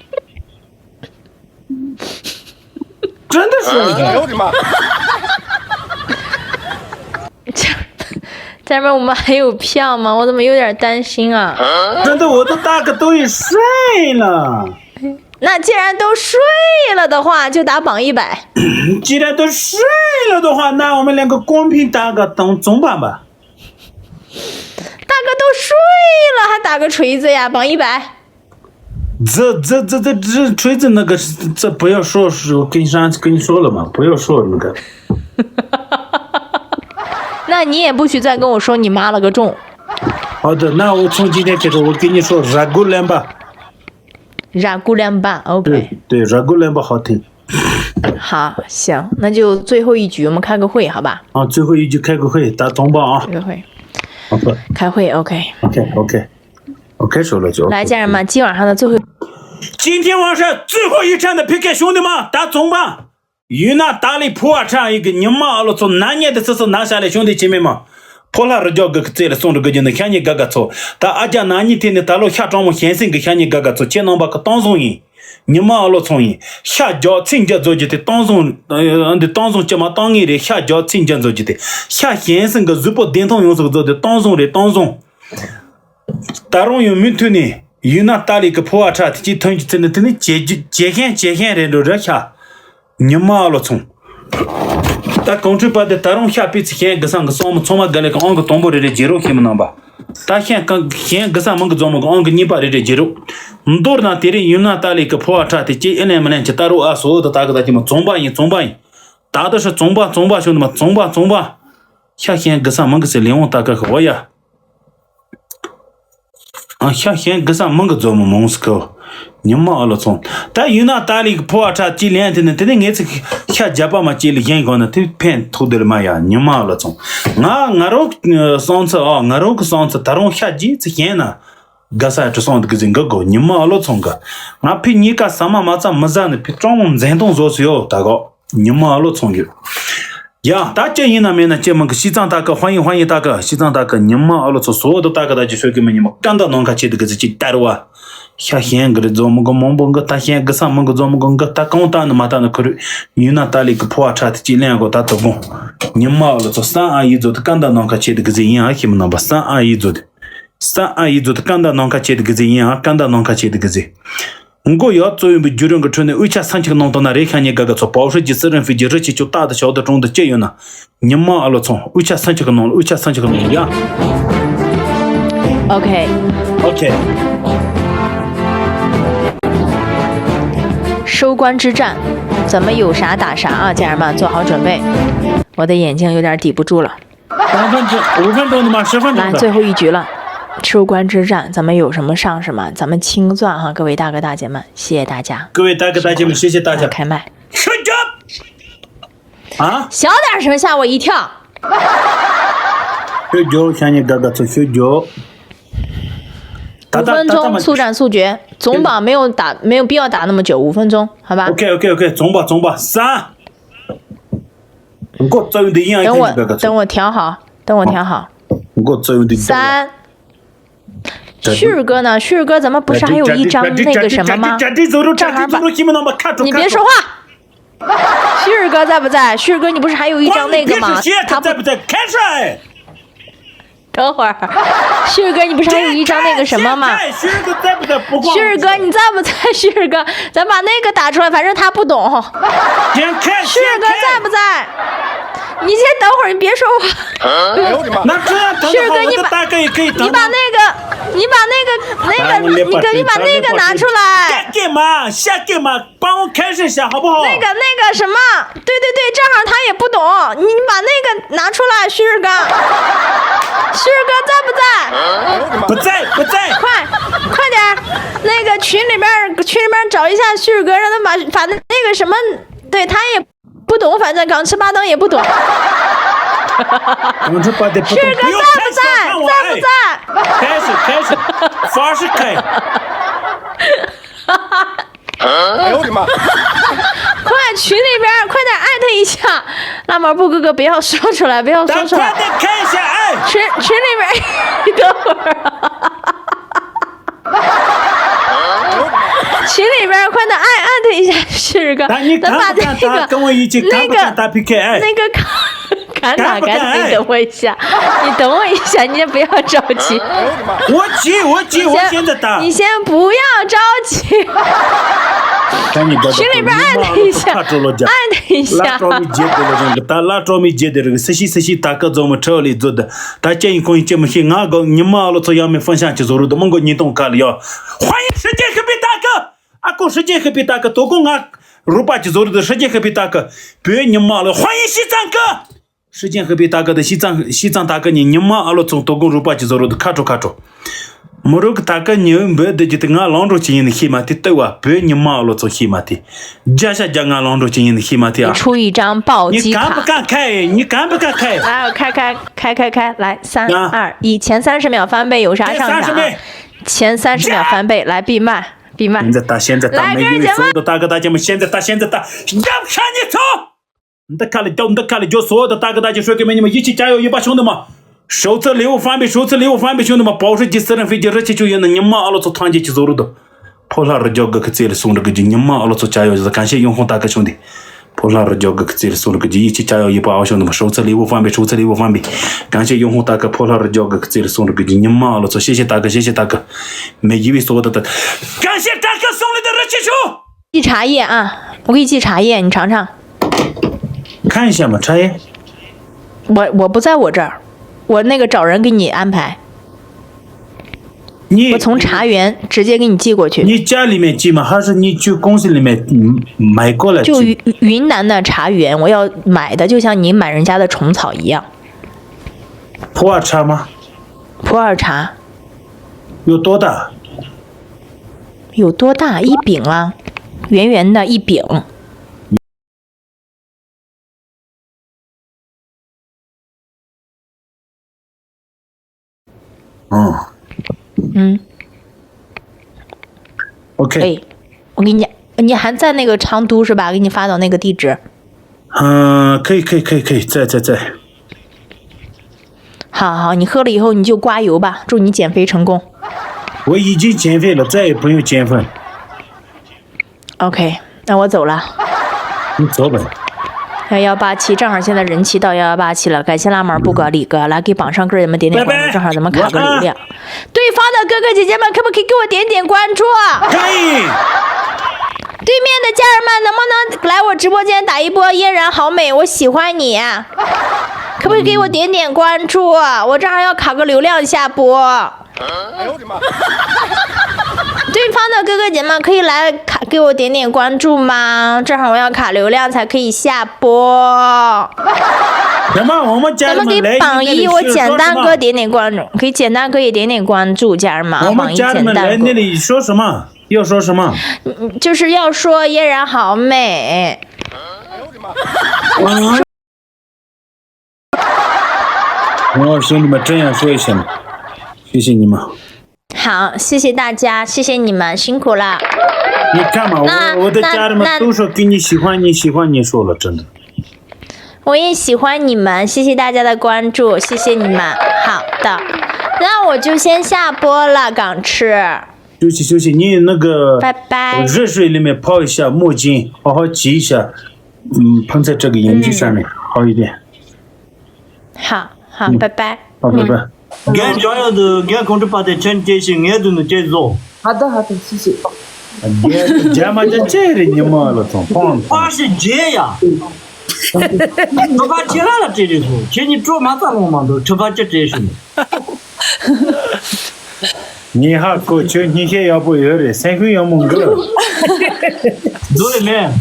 真的是。哎呦我的妈！下面我们还有票吗？我怎么有点担心啊？真的，我的大哥都已睡了。那既然都睡了的话，就打榜一百。既然都睡了的话，那我们两个公平打个总总榜吧。大哥都睡了，还打个锤子呀？榜一百。这这这这这锤子那个，这不要说，是我跟上次跟你说了嘛，不要说那个。那你也不许再跟我说你妈了个种。好的，那我从今天开始，我跟你说，ར་གུ་ལན་པ། ར་གུ་ལན་པ，OK。对，对，ར་གུ་ལན་པ好听。好，行，那就最后一局，我们开个会，好吧？啊，最后一局开个会，打总榜啊。开个会。好的。开会，OK。OK，OK。OK，说了就OK。来，家人们，今晚上的最后，今天晚上最后一场的P K，兄弟们，打总榜。 ཡུན་ནན་ཏཱ་ལའི་ཕོ་བ་ཁྲ་ཡིན་གི་ཉི་མ་ཨ་ལོ་ཚོ་ན་ཉེ་དེ་སི་སི་ན་ཤ་ལས་བྱུང་དེ་ཆི་མེ་མ། ཕོ་ལྷ་རི་རྒྱ་གི་གི་རྩེ་ལ་སོང་རུ་གི་རྒྱུ་ནི་ཤ་ཉེ་ག་ག་ཚོ། ད་ཨ་རྒྱ་ན་ཉི་དེ་ནི་ད་ལོ་ཤ་གྲང་མོ་གཞན་སེང་གི་ཤ་ཉེ་ག་ག་ཚོ་ཁྱེད་རྣམ་པ་གི་གཏོང་བཟུང་ཡིན། ཉི་མ་ཨ་ལོ་ཚོང་ཡིན། ཤ་རྒྱག་ཚིག་འཇག་བཟོ་རྒྱུ་དེ་གཏོང་བཟུང་། འདི་གཏོང་བཟུང་ཅི་མ་གཏོང་ངེས་རེད། ཤ་རྒྱག་ཚིག་འཇག་བཟོ་རྒྱུ་དེ། ཤ་གཞན་སེང་གི་གཟུགས་པོ་བདེ་ཐང་ཡོང་སུ་བཟོ་དེ་གཏོང་བཟུང་རེད། གཏོང་བཟུང་། ད་རུང་ཡང་མུ་མཐུད་ནས་ཡུན་ནན་ཏཱ་ལའི་གི་ཕོ་བ་ཁྲ་དེ་གཅིག་ཐོན་གྱི་ཚེ་ནི་དེ་ནི་ཇེ་ཇེ་ཇེ་ཞན་ཇེ་ཞན་རེད་འགྲོ་ར་ཤ། ཉི་མ་ཨ་ལོ་ཚོང་། ད་གོང་ཁྲོས་པ་དེ་ད་རུང་ཤ་པི་ཚི་ཤན་གི་སང་གི་སོང་མི་ཚང་མ་ག་ལེ་གི་ཨང་གི་དང་པོ་རེ་རེ་བརྗེ་རོགས་ཤེས་མི་རྣམ་པ། ད་ཤན་གང་ཤན་གི་སང་མང་གི་འཛོམས་མི་གི་ཨང་གི་གཉིས་པ་རེ་རེ་བརྗེ་རོགས། མདོར་ན་དེ་རིང་ཡུན་ནན་ཏཱ་ལའི་གི་ཕོ་བ་ཁྲ་དེ་གཅིག་ཨེ་ལེན་མི་ལེན་གྱི་ལྟ་རོགས་ཨ་སོ་ད་ད་གི་ད་ཀྱི་མ་བཙོང་པ་ཡིན། བཙོང་པ་ཡིན། ད་ད་ཧྲི་བཙོང་པ་བཙོང་པ་ཤོད་ནི་མ་བཙོང་པ་བཙོང་པ། ཤ་ཤན་གི་སང་མང་གི་སེ་ལེ་འོང་ད་ག་གི་འོ་ཡ། ཨ་ཤ་ཤན་གི་སང་མང་གི་འཛོམས་མི་མང་སི་ཁོ། ཉི་མ་ཨ་ལོ་ཚོང་། ད་ཡུན་ནན་ཏཱ་ལའི་གི་ཕོ་བ་ཁྲ་གཅིག་ལེན་དེ་ནི་དེ་ནི་ངེད་ཚིག་ཤ་རྒྱབ་པ་མ་གཅིག་ལ་གཞན་གང་ན་དེ་ཕན་ཐོགས་དེ་ལ་མ་ཡ། ཉི་མ་ཨ་ལོ་ཚོང་། ང་ང་རོག་སོང་ཚེ་ཨ་ང་རོག་གི་སོང་ཚེ་ད་རུང་ཤ་རྒྱས་ཚེ་ཤན་ན། དགའ་ས་ཡ་གྲུ་སོང་དུ་གི་ཟིན་གི་གོ་ཉི་མ་ཨ་ལོ་ཚོང་གི། ང་ཕི་གཉིས་ཀ་ཟ་མ་མ་ཚ་མི་ཟ་ནི་ཕི་གྲོང་མོ་མཛེས་མཐོང་བཟོ་སུ་ཡོད་ད་གོ་ཉི་མ་ཨ་ལོ་ཚོང་གི། ཡ་ད་ཅི་ཡིན་ན་མེད་ན་ཅི་མང་གི་ཤི་ཙང་ད་གི་ཧོ་ཡིན་ཧོ་ཡིན་ད་གི་ཤི་ཙང་ད་གི་ཉི་མ་ཨ་ལོ་ཚོ་སོ་དུ་ད་གི་ད་ཅི་ཤོད་གི་མི་ཉི་མ་ཀ་འདའ་ནང་ཁ་ཆེ་དུ་གི་ཟི་ཅི་ཏར་བ། ཤ་ཤན་གི་རི་རྫོང་མི་གི་མང་པོ་གི་ད་ཤན་གི་ས་མི་གི་རྫོང་མི་གི་གི་ད་གང་ད་ནི་མ་ད་ནི་ཁུ་རུ་ཡུན་ན་ཏཱ་ལི་གི་ཕོ་བ་ཁྲ་དུ་ཅི་ལེན་གོ་ད་དུ་གོང་ཉི་མ་ཨ་ལོ་ཚོ་ས་ཨ་ཡི་ཛོ་དུ་ཀ་འདའ་ནང་ཁ་ཆེ་དུ་གི་ཟི་ཡིན་ཨ་ཤི་མི་ནང་པ་ས་ཨ་ཡི་ཛོ་དུ། ས་ཨ་ཡི་ཛོ་དུ་ཀ་འདའ་ནང་ཁ་ཆེ་དུ་གི་ཟི་ཡིན་ཨ་ཀ་འདའ་ནང་ཁ་ཆེ་དུ་གི་ཟི། མགོ་ཡག་གཙོ་ཡིན་པའི་བརྒྱུད་རིམ་གི་ཁྲོད་ནས་དབུས་ཆ་ས་འཁྱག་ནང་དུ་ན་རེ་ཤ་ཉེ་ག་ག་ཚོ་པའོ་ཧྲི་གི་སི་རིན་ཧྥི་གི་རི་ཆི་ཆུ་རྟག་ཏུ་ཞོག་ཏུ་གྲོང་དུ་སྐྱེ་ཡོད་ན། ཉི་མ་ཨ་ལོ་ཚོང་དབུས་ཆ་ས་འཁྱག་གི་ནང་ལ་དབུས་ཆ་ས་འཁྱག་གི་ནང་ལ་ཡ། OK。OK。收官之战，咱们有啥打啥啊，家人们做好准备。我的眼睛有点抵不住了。三分钟，五分钟的吗？十分钟来，的。最后一局了，收官之战，咱们有什么上什么，咱们清算哈，各位大哥大姐们，谢谢大家。各位大哥大姐们，谢谢大家。开麦。Good job。啊？小点声，吓我一跳。Good job，想你哥哥出去job。五分钟速战速决，总榜没有打，没有必要打那么久，五分钟，好吧？OK OK OK，总榜总榜三。 我早有的样，等我，等我调好，等我调好。我早有的三。旭日哥呢？旭日哥，咱们不是还有一张那个什么吗？正好把，你别说话。旭日哥在不在？旭日哥，你不是还有一张那个吗？他不在不在？开始。 等会儿，旭日哥，你不是还有一张那个什么吗？旭日哥在不在？不光旭日哥，你在不在？旭日哥，咱把那个打出来，反正他不懂。旭日哥在不在？你先等会儿，你别说话。那这样旭日哥，你把，你把那个，你把那个，那个，你把那个拿出来。干嘛？瞎干嘛？ 帮我开始一下好不好？那个那个什么，对对对，正好他也不懂，你你把那个拿出来，旭日哥，旭日哥在不在？不在不在。快快点儿，那个群里边儿群里边儿找一下旭日哥，让他把把那个什么，对他也不懂，反正港七巴登也不懂。港七巴登不懂，旭日哥在不在？不用开始看我，在不在？哎，开始开始，法式开。 哎呦我的妈！快群里边儿快点艾特一下，辣毛布哥哥，不要说出来，不要说出来。快点看一下，哎，群群里边儿，等会儿，群里边儿快点艾艾特一下旭日哥，来，你敢不敢打？咱把这个跟我一起，敢不敢打P K？哎，那个那个。 敢打敢打，你等我一下，你等我一下，你先不要着急。我急，我急，我现在打。你先不要着急。群里边艾特一下，艾特一下。拉着没接的了，人个打拉着没接的这个，是是是是，大哥怎么这里做的？大家一公一节目是俺个，你妈了，这样没分享就做了，么个你懂干了呀？欢迎世界隔壁大哥，阿公世界隔壁大哥，都跟俺。 རོགས་པ་ཅི་བཟོ་རེད། ཧྲི་ཅན་ཧི་པི་ཏ་ཀི་བོད་ཉི་མ་ལ་欢迎西藏哥。ཧྲི་ཅན་ཧི་པའི་ད་ག་དང་ཤི་ཙང་ཤི་ཙང་ད་ག་གཉིས་ཉི་མ་ཨ་ལོ་ཚོ་དོ་དགོང་རུ་པ་ཅི་བཟོ་རུ་དུ་ཁ་དྲོ་ཁ་དྲོ། མོ་རུ་གི་ད་ག་ཉི་འོད་འབོད་བསྡད་ཀྱི་དེ་ང་ལང་འགྲོ་ཅི་ཡིན་ནི་ཤི་མ་དེ་ལྟོས་བ་བོད་ཉི་མ་ཨ་ལོ་ཚོ་ཤི་མ་དེ། བརྒྱ་ཆ་བརྒྱ་ང་ལང་འགྲོ་ཅི་ཡིན་ནི་ཤི་མ་དེ་ཨ། 出一张暴 ཉི་击 གམ་པ་卡 ཀ་ཁ་ཡེ་ཉི་གམ་པ་ཀ་ཁ་ཡེ། 来，我开开开开开开，来，三二一，前三十秒翻倍有啥上涨啊？前三十秒翻倍，来闭麦闭麦。现在打现在打没有所有的大哥大姐们现在打现在打要看你走。 འདི་ཁ་ལ་རྒྱོབ་འདི་ཁ་ལ་རྒྱོབ་སོ་ད་གི་ད་ཀྱི་ཧྲོ་ཀི་མེ་ཉི་མ་ཡིད་ཆེས་བྱ་ཡོ་ཡིད་པ་ཤོང་དུ་མ། ཧྲོ་ཚ་ལེའུ་ཧྥན་པེ་ཧྲོ་ཚ་ལེའུ་ཧྥན་པེ་ཤོང་དུ་མ་པའོ་ཧྲི་ཇི་སི་རན་ཧྥི་ཇི་རི་ཆེ་ཆུ་ཡོད་ན་ཉི་མ་ཨ་ལོ་ཚོ་ཐང་ཅེ་ཆི་ཟོ་རུ་དུ། ཕོ་ལྷ་རི་རྒྱོ་གི་ཁི་ཚེ་ལ་སོང་རི་གི་ཇི་ཉི་མ་ཨ་ལོ་ཚོ་བྱ་ཡོ་ཡོད་གང་བཤད་ཡོང་ཧོང་ད་གི་ཆུང་དི། ཕོ་ལྷ་རི་རྒྱོ་གི་ཁི་ཚེ་ལ་སོང་རི་གི་ཇི་ཡིད་ཆེས་བྱ་ཡོ་ཡིད་པ་ཨ་ཤོང་དུ་མ་ཧྲོ་ཚ་ལེའུ་ཧྥན་པེ་ཧྲོ་ཚ་ལེའུ་ཧྥན་པེ། གང་བཤད་ཡོང་ཧོང་ད་གི་ཕོ་ལྷ་རི་རྒྱོ་གི་ཁི་ཚེ་ལ་སོང་རི་གི་ཇི་ཉི་མ་ཨ་ལོ་ཚོ་ཤེ་ཤེ་ད་གི་ཤེ་ཤེ་ད་གི། མེ་ཡི་བི་སོ་ད་ད། གང་བཤད་ད་གི་སོང་རི་དུ་རི་ཆེ་ཆུ། 寄茶叶啊，我给你寄茶叶，你尝尝。看一下嘛，茶叶。我我不在我这儿，我那个找人给你安排。你我从茶园直接给你寄过去。你家里面寄吗？还是你去公司里面嗯买过来寄？就云云南的茶园，我要买的，就像你买人家的虫草一样。普洱茶吗？普洱茶。有多大？有多大？一柄啊，圆圆的一柄。 嗯，嗯，OK。哎，我给你，你还在那个昌都是吧？给你发到那个地址。嗯，可以，可以，可以，可以，在，在，在。好好，你喝了以后你就刮油吧，祝你减肥成功。我已经减肥了，再也不用减肥。 OK，那我走了。你走吧。幺幺八七，正好现在人气到幺幺八七了，感谢辣妹儿不隔离哥，来给榜上哥儿姐们点点关注，拜拜。正好咱们卡个流量。对方的哥哥姐姐们，可不可以给我点点关注？可以。对面的家人们，能不能来我直播间打一波嫣然好美，我喜欢你？可不可以给我点点关注？我正好要卡个流量下播。 对方的哥哥姐们可以来卡给我点点关注吗？正好我要卡流量才可以下播。咱们我们家人们来，咱们给榜一，我简单哥点点关注，给简单哥也点点关注，家人们啊，我们家人们来那里说什么？榜一简单哥。要说什么？嗯，就是要说嫣然好美。 我兄弟们这样说一下嘛，谢谢你们。好，谢谢大家，谢谢你们，辛苦了。你看嘛，那我我的家人们都说给你喜欢，你喜欢，你说了，真的。我也喜欢你们，谢谢大家的关注，谢谢你们。好的，那我就先下播了，港赤。休息休息，你那个拜拜。热水里面泡一下墨巾，好好挤一下。 嗯，喷在这个眼睛上面，好一点。好好，拜拜。好，拜拜。རྒན་ཇོ་ཡོད་དུ་རྒན་གོང་ཁྲོ་པ་དེ་ཆེན་ཏེ་ཞིག་ངས་དུ་ནུ་ཅེ་བཟོ། ཧ་ད་ཧ་ད་སི་སི། རྒྱ་མ་ཅན་ཅེ་རེ་ཉི་མ་ལ་ཐོང་ཕོང་ཕོང་། ཞིག་རྗེ་ཡ། ཁྲོ་པ་ཁྱེད་རང་ལ་སྤྲད་རེད་བཟོ། ཁྱེད་གཉིས་སྤྲོ་མ་ཚ་ལོང་མ་འདུག་ཁྲོ་པ་ཅི་སྤྲད་ཞུ། ངས་ཧ་གོ་ཁྱོད་སྙིང་ཤེད་ཡག་པོ་ཡོད་རེད། སེམས་ཁུར་ཡག་མོ་འགུལ། འགྲོ་ལེ་མེ།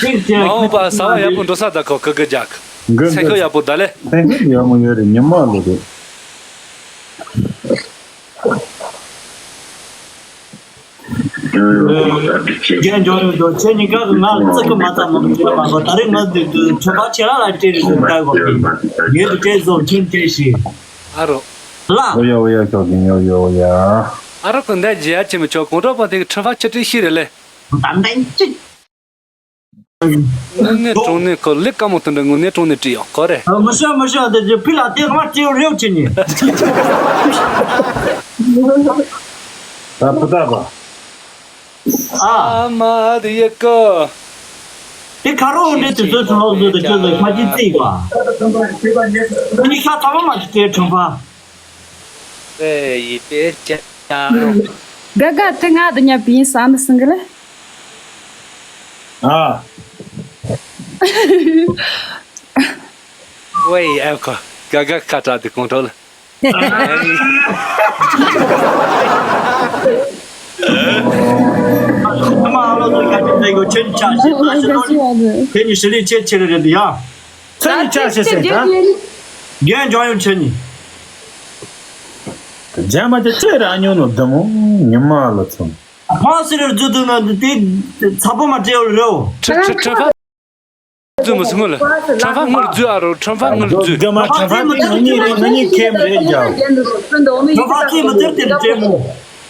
ཏིག་ཏིག་མ་འོངས་པ་ས་བ་ཡག་པོ་འགྲོ་ས་ད་ཁོ་ཀི་ཀི་རྒྱག་འགུལ་སེམས་ཁུར་ཡག་པོ་ད་ལེ། སེམས་ཁུར་ཡག་མོ་ཡོད་རེད། ཉི་མ་ལོ་རེད། རྒན་འཇོག་ཡོད་དོ། ཁྱེད་གཉིས་ཀ་གི་ང་ཙི་གི་མ་ཙམ་མ་ཁྱེད་མ་གོ་ད་རེས་ང་འདི་འདི་ཁྱོད་པ་ཁྱེད་རང་ལ་སྤྲད་རེད་ཟེར་ལྟ་གོ་ངས་འདི་སྤྲད་བཟོ་ཁྱེད་སྤྲད་ཤིག་ཨ་རོ། ལ། ཨོ་ཡ་ཨོ་ཡ་ཁྱོད་ཀྱི་ཡོ་ཡོ་ཡ། ཨ་རོ་ཀུན་ད་རྒྱལ་ཡ་ཆེན་མོ་ཁྱོད་གོང་ཁྲོ་པ་དེ་གི་ཁྲི་ཕག་ཆུ་ཏྲི་ཤི་རེད་ལེ། ད་འདན་ཅིག་དངོས་གནས་དྲང་གནས་ཁོ་ལེགས་ཀ་མོ་དུ་འདྲ་དངོས་གནས་དྲང་གནས་བྲིས་ཡོང་ཁོ་རེད། མི་ཤོད་མི་ཤོད་དེ་ཅི་ཕི་ལ་དེ་ང་སྤྲེའུ་རེའུ་ཆེ་ནི། ད་ཕུ་ད་པ། ཨ། ཨ་མ་དེ་ཡེ་ཀོ། དེ་ཁ་རོག་འདྲེ་དེ་ཚོའི་ཁྲོམ་ལོག་བཟོས་དེ་ཁྱོད་ཚོ་ཁ་ཅིག་རྩིས་པ། ཁྱོད་ནི་ཤ་ཚ་བ་མ་ཅིག་དེ་ཁྲོམ་པ། ཨེ་ཡི་པེ་ཅ་ཅ་རོ། ག་ག་དེ་ང་དུ་ཉ་པིན་ས་འདི་སིང་གི་ལེ། ཨ། ཝེ་ཨེ་ཁོ་ག་ག་ཁ་ཏྲ་དེ་ཀོང་ཏྲོ་ལ། ཁྱེད་ནི་ཧྲི་ལི་ཆེ་ཆེ་རེ་རེད་ཡ། ད་ནི་ཆ་ཤས་ཟེར་ད། རྒན་འཇམ་དབྱངས་ཁྱེད་གཉིས། རྒན་འཇམ་དབྱངས་ཅི་ཅི་ར་ཉོ་ནོ་འདི་མོ་ཉི་མ་ལ་ཚོ། ཕང་སི་རུ་རྫུ་འདུག་ན་དེ་ཚ་པོ་མ་སྤྲད་རེད། ཁྲ་ཁྲ་ཁྲ་ཕ་རྫུ་མ་སུ་ངོ་ལ། ཁྲ་ཕ་ངོ་རྫུ་ཨ་རོ་ཁྲ་ཕ་ངོ་རྫུ། རྒན་མ་ཁྲ་ཕ་དེ་ང་གཉིས་རེད། ང་གཉིས་ཁེམ་རེད་ཀྱང་། ཁྲ་ཕ་དེ་མ་དེར་དེར་སྤྲད་མོ།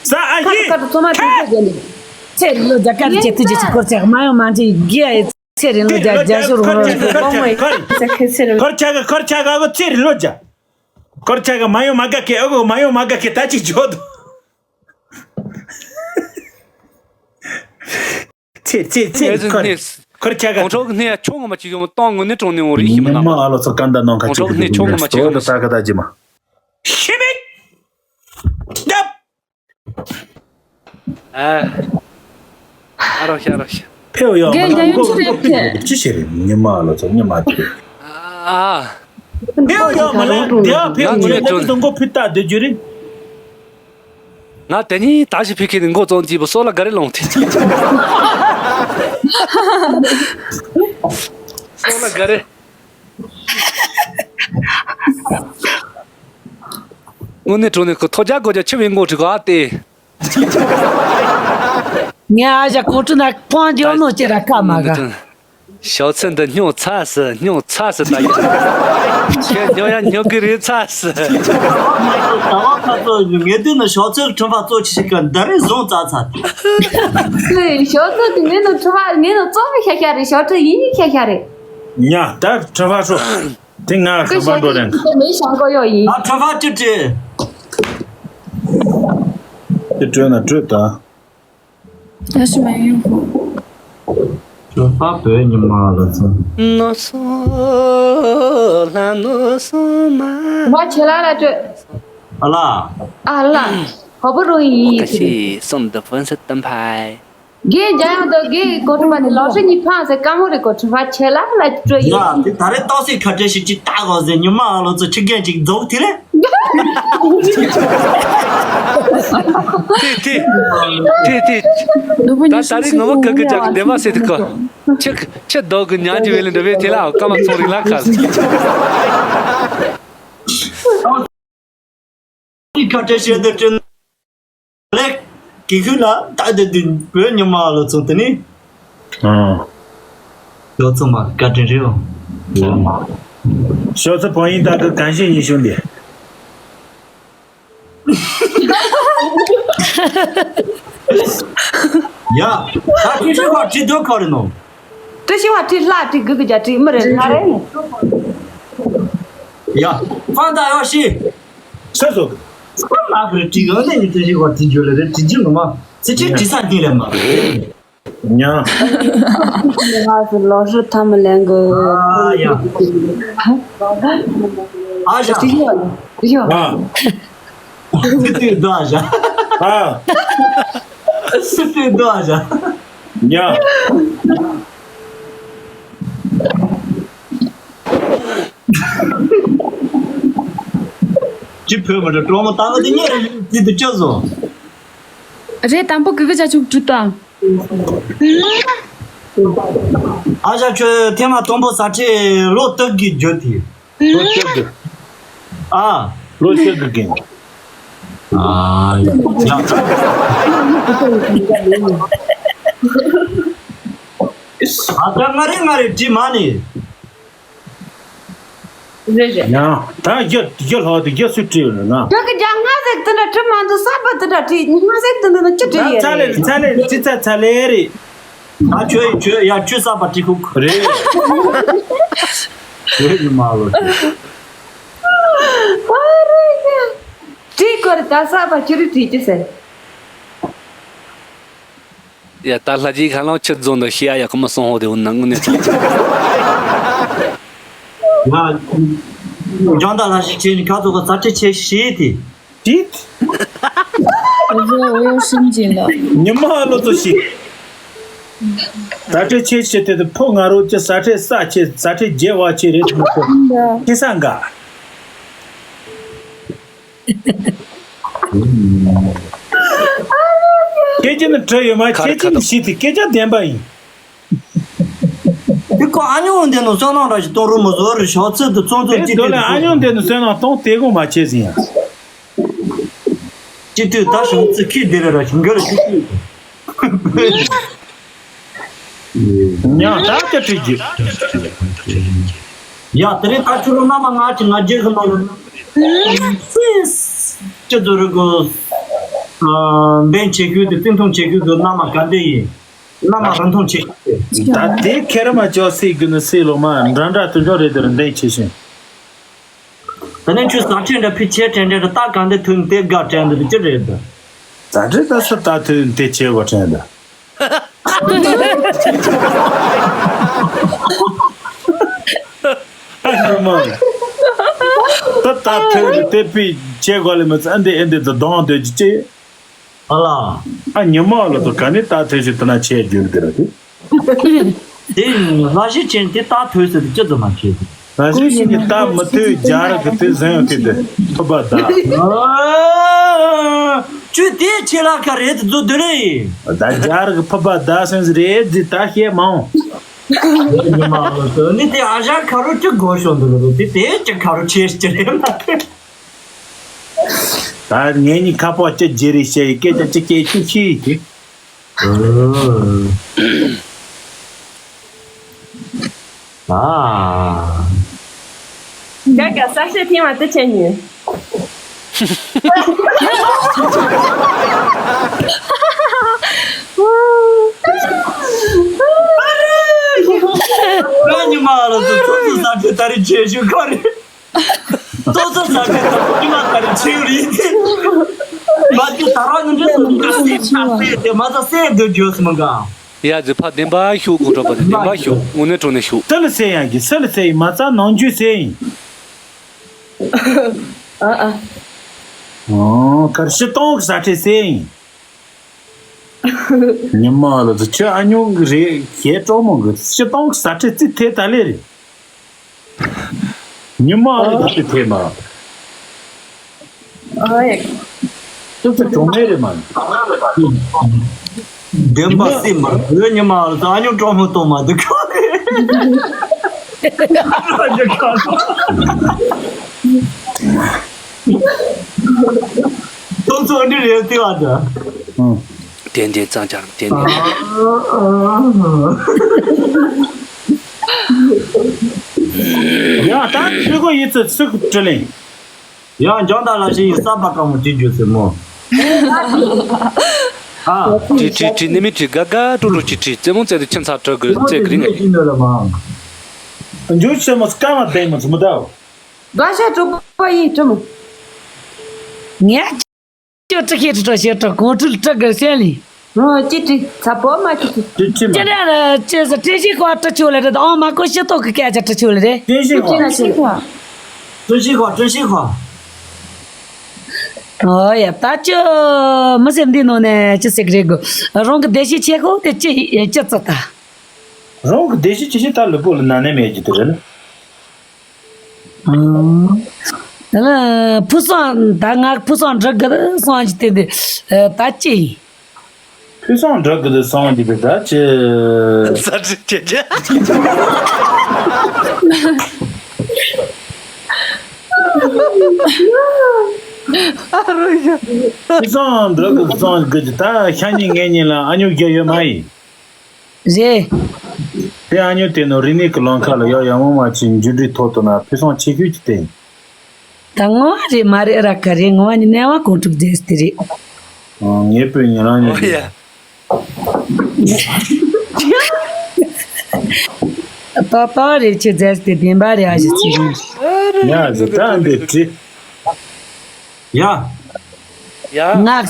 ས་ཨ་ཡེ། ཁ་ཁ་ཁ་ཁ། ཚེ་རིང་ལོ་བརྒྱ་སྐར་ཆེ་ཐུགས་རྗེ་ཆེ། འཁོར་ཆག་མ་ཡོང་མ་འདྲི་རྒྱ་ཡེ། ཚེ་རིང་ལོ་བརྒྱ་བརྒྱ་ཤོར་ངོ་། འཁོར་ཆག་འཁོར་ཆག་འཁོར་ཆག་ཨ་གོ་ཚེ་རིང་ལོ་བརྒྱ། འཁོར་ཆག་མ་ཡོང་མ་དགའ་ཁེ། ཨ་གོ་མ་ཡོང་མ་དགའ་ཁེ། ད་ཅིག་འཇོག་དོ། ཚེ་ཚེ་ཚེ་ངས་འཁོར་ནས་འཁོར་ཆག་གོང་ཁྲོ་གི་སྣེ་ཡ་ཆུང་ངུ་མ་ཅིག་ཡོང་། གཏོང་ངུ་ནི་གྲོང་ནས་འོང་རེད་ཤི་མ་ན། མ་ཨ་ལོ་ཚོ་ཀ་འདའ་ནང་ཁ་གོང་ཁྲོ་གི་སྣེ་ཆུང་ངུ་མ་ཅིག་ཡོང་། ད་ཀ་ད་ཅི་མ་ཤི་མེད། ཨ། ཨ་རོགས་ཤ་རོགས་ཤ། ཕེའུ་ཡོད་མ་རྒན་རྒྱ་ཡོད་ཅི་རེད་ཕེ། ཅི་ཞིག་རེད། ཉི་མ་ལ་ཚོ་ཉི་མ་དེ། ཨ། ཕེའུ་ཡོད་མ་ལ་དེ་ཕེའུ་ང་ཚོ་ཡོད་ཚོ་མགོ་ཕུད་ལྟ་སྡོད་རྒྱུ་རེད། ང་དེ་ནི་ད་ཞིག་ཕེ་ཁེ་ནི་མགོ་བཙོང་གྱིས་པོ་སོ་ལ་ག་རེ་ལོང་ཐེ། སོ་ལ་ག་རེ། དངོས་གནས་དྲང་གནས་ཁོ་ཐོ་རྒྱ་སྒོ་རྒྱ་ཆེ་བའི་མགོ་ཁྲིད་གོ་ཨ་ཏེ། ངས་ཨ་ཞག་གོང་ཁྲི་ན་ཕང་རྒྱག་ནོ་ཅེ་ར་ཁ་མ་ག་ཤོག་ཚོད་འདི་སྨྱོ་ཚ་སི་སྨྱོ་ཚ་སི་ད་ཡིན། ཁྱེད་སྨྱོ་ཡ་སྨྱོ་གི་རེད་ཚ་སི། ད་བ་ཁ་ཚོ་ངེས་དོན་ནི་ཤོག་ཚོད་ཁྲིམས་པ་གཙོ་ཆེ་ཤི་ཀ་འདི་རེད་བཟུང་ཙ་ཚ། ཤོག་ཚོད་དེ་ངེས་ནི་ཁྲིམས་པ་ངེས་ནི་གཙོ་བོ་ཤ་ཤ་རེད། ཤོག་ཁྲིམས་ཡིན་ཤ་ཤ་རེད། ཉ་ད་ཁྲིམས་པ་ཤོག་དེ་ང་ཁང་པ་འགྲོ་རན། མེ་ཤང་ཀོ་ཡོ་ཡིན། ཨ་ཁྲ་ཕ་ཅི་ཅི། དེ་བྲོས་ན་བྲོས་ད། ཨ་ཤི་མ་ཡིན། ཁྲ་ཕ་བོད་ཉི་མ་ལ་ཚོ། ནོ་སོ་ལ་ནོ་སོ་མ། མ་ཆེ་ལ་ལ་བྲོས། ཨ་ལ། ཨ་ལ། ཧོ་པོ་རོ་ཡིན། ཀ་ཤི་སོམ་དུ་ཕོན་སེ་ཏམ་ཕའི། རྒན་འཇམ་དབྱངས་དང་རྒན་གོ་ཁྲི་པ་ནི་ལོ་ཧྲི་གཉིས་ཕངས་ཟེར་དཀའ་མོ་རེད། གོ་ཁྲི་པ་ཆེ་ལ་ལ་སྤྲོད་ཡོད། ཡ་དེ་ད་རེས་ཏོག་ཙམ་ཁ་བྲལ་ཞིག་ཅིག་ལྟ་དགོས་ཟེར། ཉི་མ་ཨ་ལོ་ཚོ་ཁྱི་རྒན་ཅིག་རྫོགས་དེ་རེད། དེ་དེ་དེ་དེ་ད་ད་རེས་ངོ་མ་ཀ་ཀི་ཅག་བདེ་བ་སེ་ཐི་ཀ་ཁྱི་ཁྱི་རྡོག་གི་ཉག་གི་བེ་ལི་འདྲ་བའི་དེ་ལ་ཀ་མ་ཚོང་རིང་ལ་ཁ། ཁ་བྲལ་བཤད་འདི་བྲིས་ལེགས། གི་ཁུ་ལ་ད་དེ་དུས་བོད་ཉི་མ་ལོ་ཚོ་དེ་ནི། ཨང་། ལོ་ཚོ་མ་བཀའ་དྲིན་རེད། ཨོ། ཤོག་ཚོ་བོ་ཡིན་ད་གི་གང་ཤེས་ཉི་ཤུ་འདི། ཡ། ད་ཁྱི་ཤི་བ་ཁྲི་དོ་ཁ་རེ་ནོ། ཏི་ཤི་བ་ཏི་ལ་ཏི་གུ་གུ་ཇ་ཏི་མི་རེ་ལ་རེ་ནི། ཡ། ཧྥང་ད་ཡོ་ཤི། ས་སོ། ས་མ་གུ་རེ་ཏི་གུ་ནི་ཏི་ཤི་བ་ཏི་ཇོ་ལེ་རེ་ཏི་ཇི་ནོ་མ། ཚི་ཅི་ཏི་ས་ཏི་ལེ་མ། ཉ། ང་ཚོ་ལོ་ཧྲི་ཐ་མི་ལེན་གི། ཨ་ཡ། ཨ་ཞ། ཏི་ཤི་བ་ཏི་ཤི་བ། ཨ། སི་ཏི་རྡོ་ཨ་ཞ། ཨ། སི་ཏི་རྡོ་ཨ་ཞ། ཡ། ཅི་བོད་མི་འདྲ་གྲོགས་མོ་ལྟ་བུ་དེ་ཉེ་རེ་ཅི་དུ་ཅོ་བཟོ། རེད་དང་པོ་གི་གི་ཅ་ཆུག་གྲུ་དང་། ཨ་ཞ་ཁྱོད་ཐེངས་མ་དང་པོ་ས་ཁྲའི་ལོ་དག་གི་བརྗོད་དེ། ལོ་བཅུ་དགུ། ཨ། ལོ་བཅུ་དགུ་གི། ཨ། ཡ། ཨ་ད་ང་རེ་ང་རེ་དྲི་མ་ནི། རེད་རེད། ཡང་ད་རྒྱ་རྒྱ་ལྷག་དེ་རྒྱ་སུ་བྲིས་ཡོད་ན། ཁྱོད་ཀྱི་རྒྱ་སྔ་ཟིག་དེ་འདྲ་བྲིས་མ་འདུག་བསམ་པ་དེ་འདྲ་བྲིས། སྔ་ཟིག་དེ་འདྲ་ན་ཅི་བྲིས་ཡོད་ཚ་ལེ་རེད། ཚ་ལེ་ཅི་ཚ་ཚ་ལེ་རེད། ད་ཁྱོད་ཁྱོད་ཡ་ཁྱོད་བསམ་པ་བྲིས་ཁུག་རེད། ཁྱོད་ཉི་མ་ལོ། ཨ་རེད་ཡ། བྲིས་དགོས་རེད། ད་བསམ་པ་ཅི་རིགས་བྲིས་ཀྱི་ཟེར། ཡ་ད་ལྷ་རྗེ་ཁ་ལོང་ཆུ་རྫོང་དུ་ཤི་ཡ་ཡ་ཁོ་མ་སོང་ཧོ་དེ་འུ་ན་དངོས་གནས་ཚ། ང་ལྗང་ད་ལྷ་ཞིག་ཆེ་ནི་ཁ་ཐོག་གི་ས་ཁྲི་ཆེ་ཤི་དེ། དེ། ཉི་མ་ལོ་ཚོ་ཤི། ས་ཁྲི་ཆེ་ཤི་དེ་དུ་ཕོ་ང་རོ་ཅི་ས་ཁྲི་ས་ཆེ་ས་ཁྲི་རྒྱལ་བ་ཆེ་རེད་མི་ཁོ། ཁེ་ས་འགའ། སྐད་ཆ་ནི་བྲི་ཡོད་མ། ཁ་རེ་སྐད་ཆ་ནི་ཁ་ཤི་དེ་སྐད་ཆ་བདེན་པ་ཡིན། དེ་ ཨ་ཉོ་འདི་ནང་བསོད་ནམས་ར་ཞིག་གཏོང་རུ་མི་བཟོ་རུ་ཞོག་ཚིག་ཏུ་ཚོང་ཚོང་དེ་ཅི་དུས་ལ་ཨ་ཉོ་འདི་ནང་བསོད་ནམས་གཏོང་དེ་དགོངས་མ་བྱེད་ཟིན་ཡང་། ཅི་དུས་ད་ཞོག་ཚིག་ཁྱི་འདི་ལ་ར་ཞིག་འགལ་ཞིག་ཅི་དུས། ཉག་ད་ཀྱི་བྲིས་རྒྱུ། ཡ་དེ་རིང་ད་ཁྱོད་རང་མནའ་མ་ང་ཅི་ང་རྒྱལ་གི་མ་རེད། ཅི་ཟེར་རུ་གོ། འདེན་བྱེད་ཁུལ་དེ་བརྩི་མཐོང་བྱེད་ཁུལ་དུ་མནའ་མ་ག་འདྲ་ཡིན། མནའ་མ་རིན་ཐང་ཆེ་ཤོས་དེ། ད་དེ་ཁེ་ར་མ་ཅོ་སི་གི་ནི་སི་ལོ་མ་འདྲ་འདྲ་དུ་འཇོག་རེད་དེར་འདེན་བྱེད་བཞིན། ད་ནི་ཁྱོད་ཟ་ཁྲེལ་འདྲ་ཕི་ཆེ་དྲན་དྲན་ར་ད་ག་འདི་ཐོན་དེ་དགའ་དྲན་འདི་ཅི་རེད་ད། ད་དྲི་ད་སི་ད་ཐོན་དེ་ཆེ་གོ་དྲན་ད། ཨ་ནི་མ། ད་ད་ཐོན་དེ་ཕི་ཆེ་གོ་ལེ་མི་ཚ་འདི་ཨེ་འདི་ད་གདོང་འདོད་ཀྱི་ཅི། ཨ་ལ། ཨ་ཉི་མ་ལ་ཚོ་ག་ནས་ད་ཐོས་ཤིག་ད་ན་ཆས་རྒྱུ་དེ་ར་དེ། དེ་ལ་ཞིག་ཅན་དེ་ད་ཐོས་ཟེར་དེ་ཅི་ཙམ་མ་བྱེད་དེ། ལ་ཞིག་ཅན་དེ་ད་མི་ཐོས་རྒྱ་ར་གི་དེ་ཟན་ཡོད་དེ་དེ་ཐོབ་པ་ད། ཁྱོད་དེ་ཆེ་ལ་ཁ་རེད་དེ་ཚོ་དེ་རེད། ད་རྒྱ་ར་གི་ཕུབ་པ་ད་སེམས་རེད་དེ་ད་ཤེས་མང་། ཉི་མ་ལ་ཚོ་ནི་དེ་ཨ་ཞང་ཁ་རུ་ཅི་དགོས་ཤོག་འདུག་རེད་དེ་དེ་ཅི་ཁ་རུ་ཆེ་ཞིག་རེད་མ་ཐོས། ད་ངེད་གཉིས་ཁ་པར་ཅི་བརྗེ་རེས་བྱས་ཡི་སྐད་ཆ་ཅི་སྐད་ཅི་ཤེས་ཡི་གི། ཨ། དགའ་དགའ་ས་ཤེས་ཐེངས་མ་དེ་ཆེ་ཉིན། ང་ཉི་མ་ལ་དུ་ཐུག་ཐུག་ས་ཁྲི་ད་རེ་བྱེད་ཞུ་ག་རེ། ཏོག་ཙམ་ཟ་ཁྲེལ་དང་ཉི་མ་ལྟར་ཆེ་རེད། མ་གི་ད་རང་ངི་འདྲ་སོང་གི་སེམས་ཁ་སེ་དེ་མ་ཟ་སེ་འདོད་རྒྱུ་སི་མ་ག་ཡ་ཛི་ཕ་བདེན་པ་ཤོག་གོ་གྲོགས་པ་དེ་བདེན་པ་ཤོག་དངོས་གནས་དྲང་གནས་ཤོག་སི་ལ་སེ་ཡང་གི་སི་ལ་སེ་ཡིན་མ་ཙ་ནང་རྒྱུ་སེ་ཡིན། ཨ་ཨ། ཨོ་ཁར་ཤི་སྟོང་གི་ཟ་ཁྲེལ་སེ་ཡིན། ཉི་མ་ལ་ཚོ་ཁྱོད་ཨ་ཉོ་གི་རེད་ཁྱེད་གྲོགས་མོ་གི་ཤི་སྟོང་གི་ཟ་ཁྲེལ་རྩི་ཐེ་ད་ལེ་རེད། ཉི་མ་ཨ་ལེ་ཁྱེད་ཐེ་མ། ཨ་ཡེ། ཁྱོད་ཚོ་གྲོགས་མེད་རེད་མ། བདེན་པ་སེམས་མ་བོད་ཉི་མ་ལ་ཚོ་ཨ་ཉོ་གྲོགས་མོ་གཏོང་མ་འདུག་ཁྱོད་ཨ་ཉོ་གྲོགས་མོ། ཁོང་ཚོ་འདི་རེད་ལྟེ་བ་འདྲ། ཨང་། ཏན་ཏན་གཙང་ཆར་ཏན་ཏན། ཡ་ད་ཆོས་གོ་ཡིད་ཚུལ་ཚུགས་དྲི་ལེན། ཡང་འཇང་དང་ལ་ཞིག་ཡིན་ས་པ་གྲོང་མོ་དྲི་རྒྱུ་ཟེར་མོ། ཨ། དྲི་དྲི་དྲི་ནི་མི་དྲི་དགའ་དགའ་སྤྲོ་སྤྲོ་ཅིག་དྲི་རྩེད་མོ་རྩེ་དུ་ཁྱིམ་ཚང་སྤྲོ་དགོས་རྩེ་གི་རིང་ངས་ཤིང་ནོ་ལ་མ། འཇུ་ཆེ་མོ་སྐར་མ་ལྡེང་མོ་ཚོ་མི་དའོ། དགའ་ཤ་གྲོགས་པོ་ཡིན་གྲོགས་མོ། ངས་ཁྱོད་ཀྲི་ཁེ་ཁྲི་ཁྲོ་ཞེ་ཁྲོ་གོང་ཁྲུལ་ཀྲི་དགར་ཤན་ལི། ཨོ་ཅི་ཀྲི་ཚ་པོ་མ་ཅི་ཀྲི། ཀྲི་ཀྲི་མ། ཅི་རེད་ཅི་ཟེར་ཀྲི་ཤི་ཁོ་ཀྲི་ཆུ་ལ་རེད་ཨོ་མ་ཀོ་ཤི་ཏོ་གི་སྐད་ཆ་ཀྲི་ཆུ་ལ་རེད། ཀྲི་ཤི་ཁོ། ཀྲི་ཤི་ཁོ། ཀྲི་ཤི་ཁོ་ཀྲི་ཤི་ཁོ། ཨོ་ཡ་ད་ཅི་མི་སེམས་འདི་ནང་ནས་ཅི་ཟེར་གི་རེད་གོ། རང་གི་བདེ་སྐྱིད་ཆེ་གོ་དེ་ཅི་ཅི་ཙི་ད། རང་གི་བདེ་སྐྱིད་ཅི་ཞིག་ད་ལུས་པོ་ལ་ན་ནས་མེད་ཀྱི་དེ་རེད། ཨང་། ད་ལ་ཕུ་སང་ད་ང་ཕུ་སང་འགྲིག་གི་སང་ཅི་དེ་འདི་ད་ཅི་ཡིན། ཕུ་སང་འགྲིག་གི་སང་ཅི་དེ་ད་ཅི། ས་ཅི་ཅི་ཅི། ཨ་རོ་ཡ། ཕུ་སང་འགྲིག་གི་སང་གི་ད་ཤ་ཉེ་ངེད་གཉིས་ལ་ཨ་ཉོ་རྒྱ་ཡོད་མ་ཡིན། རེད། དེ་ཨ་ཉོ་དེ་ནོ་རི་ནི་གི་ལང་ཁ་ལ་ཡག་ཡག་མོ་མ་ཅིག་འཇུ་འདྲི་ཐོག་ཏུ་ན་ཕུན་སུམ་ཆེ་ཤོས་ཀྱི་སྟེང་། ད་ངོ་མ་རེད་མ་རེད་ར་ག་རེད་ངོ་མ་ནི་གནས་བ་གོང་དྲུག་རྫས་དེ་རེད། ཨང་ངའི་བུ་ཉེ་རང་ཉོ་ཨོ་རྒྱུ་ཡ། ད་ད་རེད་ཁྱོད་རྫས་དེ་བདེན་པ་རེད་ཨ་ཞེ་ཚིག་རིང་། ཡ་ཟི་ད་འདི་བྲིས། ཡ། ཡ། ངག་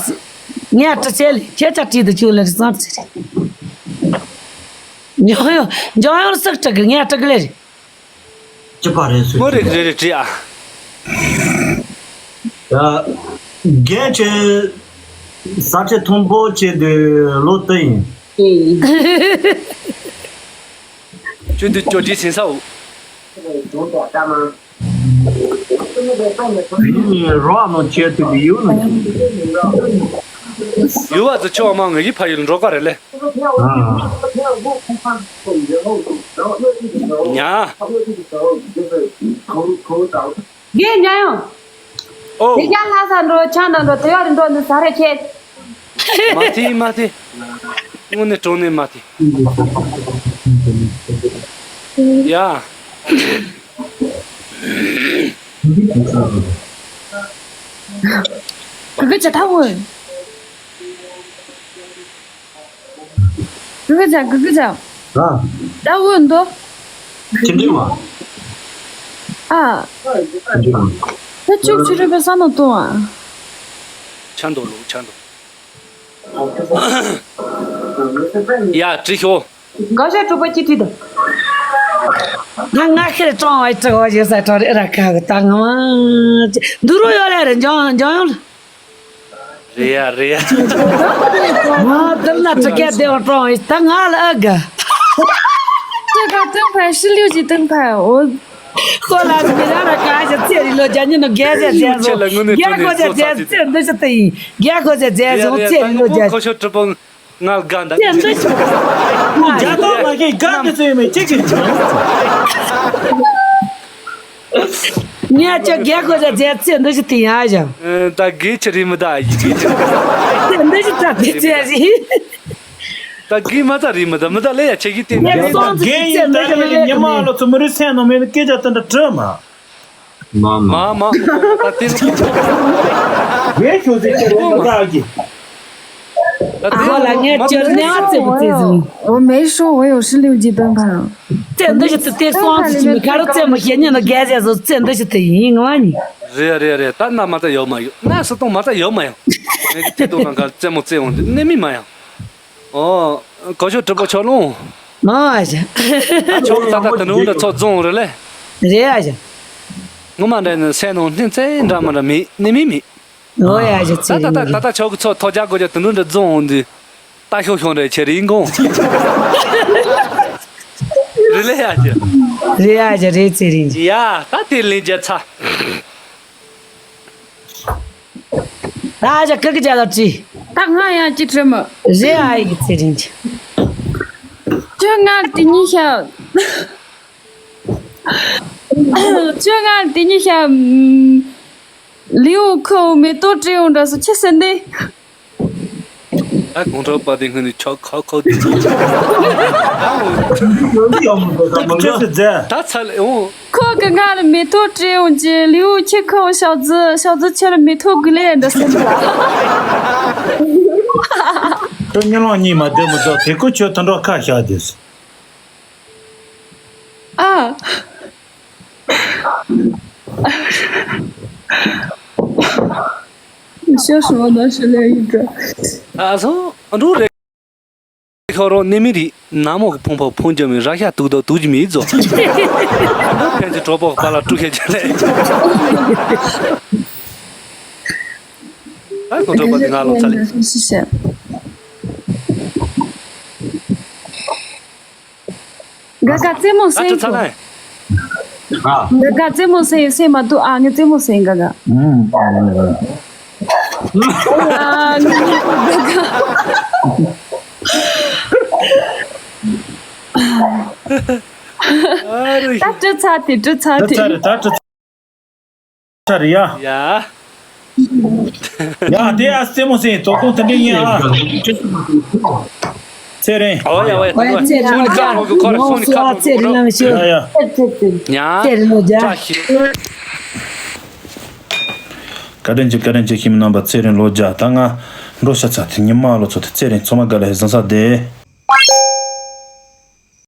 ངས་ཀྲི་ཆེ་ལེ་ཁྱེད་ཅག་བྲིས་དུ་ཆུ་ལེ་རི་སང་ཆེ་རེད། འཇོག་ཡོང་འཇོག་ཡོང་སག་ཀྲི་གི་ངས་ཀྲི་གི་ལེ་རེད། ཅི་པ་རེད་སུ། མོ་རེ་རེ་རེ་བྲིས་ཨ། ཡ། རྒན་ཆེ། ས་ཆེ་མཐོན་པོ་ཆེ་དུ་ལོ་ཏི་ཡིན། ཅུ་འདི་ཅོ་ཅི་སིན་ས་འུ། རོ་ཨ་མོ་ཆེ་དུ་གི་ཡུ་ནི། ཡུལ་བ་ཚོ་ཆོག་མ་ངེད་ཀྱི་ཕ་ཡུལ་འགྲོ་ག་རེད་ལེ། ཨ། ཉ། རྒན་ཉ་ཡོང་། ཨོ། དེ་རྒྱ་ལྷ་ས་འགྲོ་ཆང་དང་འགྲོ་དེ་ཡོད་རེད་འགྲོ་འདི་ཟ་རེ་ཁྱེད། མ་ཐི་མ་ཐི། དངོས་གནས་དྲང་གནས་མ་ཐི། ཡ། གུ་གུ་ཇ་ཐང་ཝུན། གུ་གུ་ཇ་གུ་གུ་ཇ། ཨ། ད་ཝུན་དོ། ཁྱིམ་ཚང་མ། ཨ། ཁྱིམ་ཚང་མ། ད་ཅུག་ཆུ་རུ་པ་ས་ནོ་ཏོ་ཨ། ཆ་འདོ་ལུ་ཆ་འདོ། ཡ་བྲིས་ཤོག་དགའ་ཤོག་གྲུ་པ་ཅི་བྲིས་དང་། ད་ང་ཁེར་གྲོང་བའི་གྲུ་བ་ཞིག་ས་གྲོང་རེ་ར་ཁ་གི་ད་ང་མ། འདུ་རུ་ཡོད་ལེ་རེ་འཇོང་འཇོང་ཡོང་། རེད་ཡ་རེད་ཡ། ང་དེར་ན་གྲུ་ཁ་བདེ་བ་གྲོང་ཡིན་ད་ང་ལ་ཨ་དགའ། ཁྱེད་ཀ་ཏུང་ཕན་ཧྲི་ལིའུ་ཅི་ཏུང་ཕན་འོ། ཁོ་ལ་མི་ར་ར་ག་ཞིག་ཚེ་རིང་ལོ་བརྒྱ་ཉིན་ནོ་རྒྱལ་ཟེར་རྒྱལ་སོང་རྒྱལ་ཁོ་ཞིག་རྒྱལ་ཚེ་འདི་ཞིག་ཏུ་ཡིན་རྒྱལ་ཁོ་ཞིག་རྒྱལ་སོང་ཚེ་རིང་ལོ་རྒྱལ། ཁོ་ཤོ་གྲུ་པོ། ང་དགའ་འདའ། དེ་འདི་ཞིག་རྒྱ་ཐོག་མ་གི་དགའ་འདི་ཚོ་ཡོད་མེད་ཅི་ཅི། ངས་ཅག་རྒྱལ་ཁོ་ཅག་རྒྱལ་ཚེ་འདི་ཞིག་དེ་ཡང་ཞང་། ད་དགེ་ཆེ་རེད་མི་ད་ཡི་གེ་ཆེ། དེ་འདི་ཞིག་ད་དེ་ཚེ་ཞིག་ད་དགེ་མ་ད་རེད་མི་ད་མི་ད་ལས་ཡ་ཆེ་གི་དེ་ངས་སོང་ཚེ་དགེ་ཡིན་ད་ལས་ཉི་མ་ལོ་ཚོ་མི་རིགས་སེམས་ནང་མེད་ནི་སྐད་ཆ་དེ་འདྲ་དྲི་མ། མ་མ། མ་མ། ད་དེ་ངས་ཁྱོད་ཚེ་ཁྱེད་རང་ལ་རག་གི། ད་དེ་ཨ་ལ་ངས་ཁྱོད་ནས་ཨ་ཙི་པུ་ཙི་ཟིན། 我没说我有十六级灯牌。 ཙེ་འདི་ཞིག་ཏུ་དེ་སོང་ཙི་ཅི་མི་ཁ་རོ་ཙེ་མོ་ཞེ་ཉན་ལ་རྒྱལ་རྒྱལ་བཟོ་ཙེ་འདི་ཞིག་ཏུ་ཡིན་ང་ནི། རེད་རེད་རེད། ད་ན་མ་ད་ཡོད་མ་ཡོད་ན་སི་སྟོང་མ་ད་ཡོད་མ་ཡོད། ངས་ཀྱི་དེ་དུ་ན་ག་ཙེ་མོ་ཙེ་འོང་དེ་ནས་མི་མ་ཡོང་། ཨོ། གོ་ཤོ་གྲུ་པོ་ཆོག་ལོང་། མ་ཨ་ཞང་། ད་ཆོག་ལོ་ད་ད་ད་ནུ་འདྲ་ཚོ་རྫོང་རེད་ལེ། རེད་ཨ་ཞང་། ངོ་མ་འདྲ་ནི་སེ་ནོ་ནི་ཙེ་འདྲ་མ་འདྲ་མེད་ནི་མི་མེད། ཨོ་ཡ་ཞང་ཙེ་ད་ད་རིང་ད་ད་ད་ཆོག་གི་ཚོ་ཐོ་ཅག་གོ་ཅག་དུ་ནུ་འདྲ་རྫོང་འོང་དུས། ད་ཤོག་ཤོག་འདྲ་ཆེ་རིང་གོང་། རེད་ལེ་ཨ་ཞང་། རེད་ཨ་ཞང་རེད་ཙེ་རིང་། ཡ་ད་དེ་ལེན་རྒྱ་ཚ། ད་ཨ་ཞང་ཀི་ཀི་ཅག་ལ་བྲིས། ད་ང་ཡང་ཅི་བྲིས་མོ། རེད་ཨ་ཡི་ཚེ་རིང་ཅི། ཁྱོད་ང་དེ་གཉིས་ཤ། ཁྱོད་ང་དེ་གཉིས་ཤ། ལིའུ་ཁོ་མེ་ཏོག་སྤྲད་ཡོང་འདྲ་སོ་ཁྱི་སེ་འདི། ད་གོང་ཁྲོ་པ་དེ་སྔོན་ནས་ཆོག་ཁོ་ཁོ་དེ་ཚོ། ཁྱི་སེ་མཛད། ད་ཚ་ལེ་འོང་། ཁོ་གི་ང་ལ་མེ་ཏོག་སྤྲད་ཡོང་གི་ལིའུ་ཁྱི་ཁོ་ཞག་ཙི་ཞག་ཙི་ཁྱི་ལ་མེ་ཏོག་དགུ་ལས་འདྲ་སེ་འདི། ཁྱོད་ཉི་ལོང་གཉིས་མ་བསྡད་མི་འདུག་དེ་ཁོ་ཁྱོད་དུད་འགྲོ་ཁ་བཞག་དེས། ཨ། ཤ་ཧྲུའོ་ན་ཧྲི་ལེ་ཡིན་ཀ་ཨ་སོ་འགྲོ་རེ། ཤོ་རོ་ནི་མི་རི་ན་མོ་གི་ཕུང་པོ་ཕུང་རྒྱ་མི་ར་ཤ་དུག་དོ་དུག་ཅི་མི་ཛོ། འདི་ཕན་ཚུན་གྲོགས་པོ་པ་ལ་དཀྲུག་ཤེས་ཅི་ལེ། ཨ་ཁོ་གྲོགས་པོ་འདི་ང་ལོ་ཚ་ལེ། ཤི་ཤི། ག་ག་རྩེད་མོ་ད་སེང་ཁོ། ཨ། ག་ག་རྩེད་མོ་སེང་སེང་མ་ཏུ་ཨ་ངའི་རྩེད་མོ་སེང་ག་ག། ཨ་ངའི་ག་ག། ཨ་རུ། ད་དྲི་ཚ་དེ་དྲི་ཚ་དེ། ད་དྲི་ཚ་རེད་ཡ། ཡ། ཡ་དེ་ཨ་རྩེད་མོ་སེང་དོ་དོ་དེ་འདྲ་ཡིན་ཨ། ཚེ་རིང་། ཨོ་ཡ་ཨོ་ཡ། ད་ཚེ་རིང་ཁ་ཁོ་ཁོ་ར་སོང་ནི་ཁ་ཁོ་ཁོ་ར། ཡ་ཡ། ཚེ་རིང་ལོ་རྒྱ། བཀའ་དྲིན་ཆེ་བཀའ་དྲིན་ཆེ། ཁྱིམ་རྣམ་པ་ཚེ་རིང་ལོ་རྒྱ། ད་ང་འགྲོ་ཤ་ཚ་དེ་ཉི་མ་ལོ་ཚོ་དེ་ཚེ་རིང་ཚོ་མ་ག་ལ་ཧེ་ཟང་ས་དེ།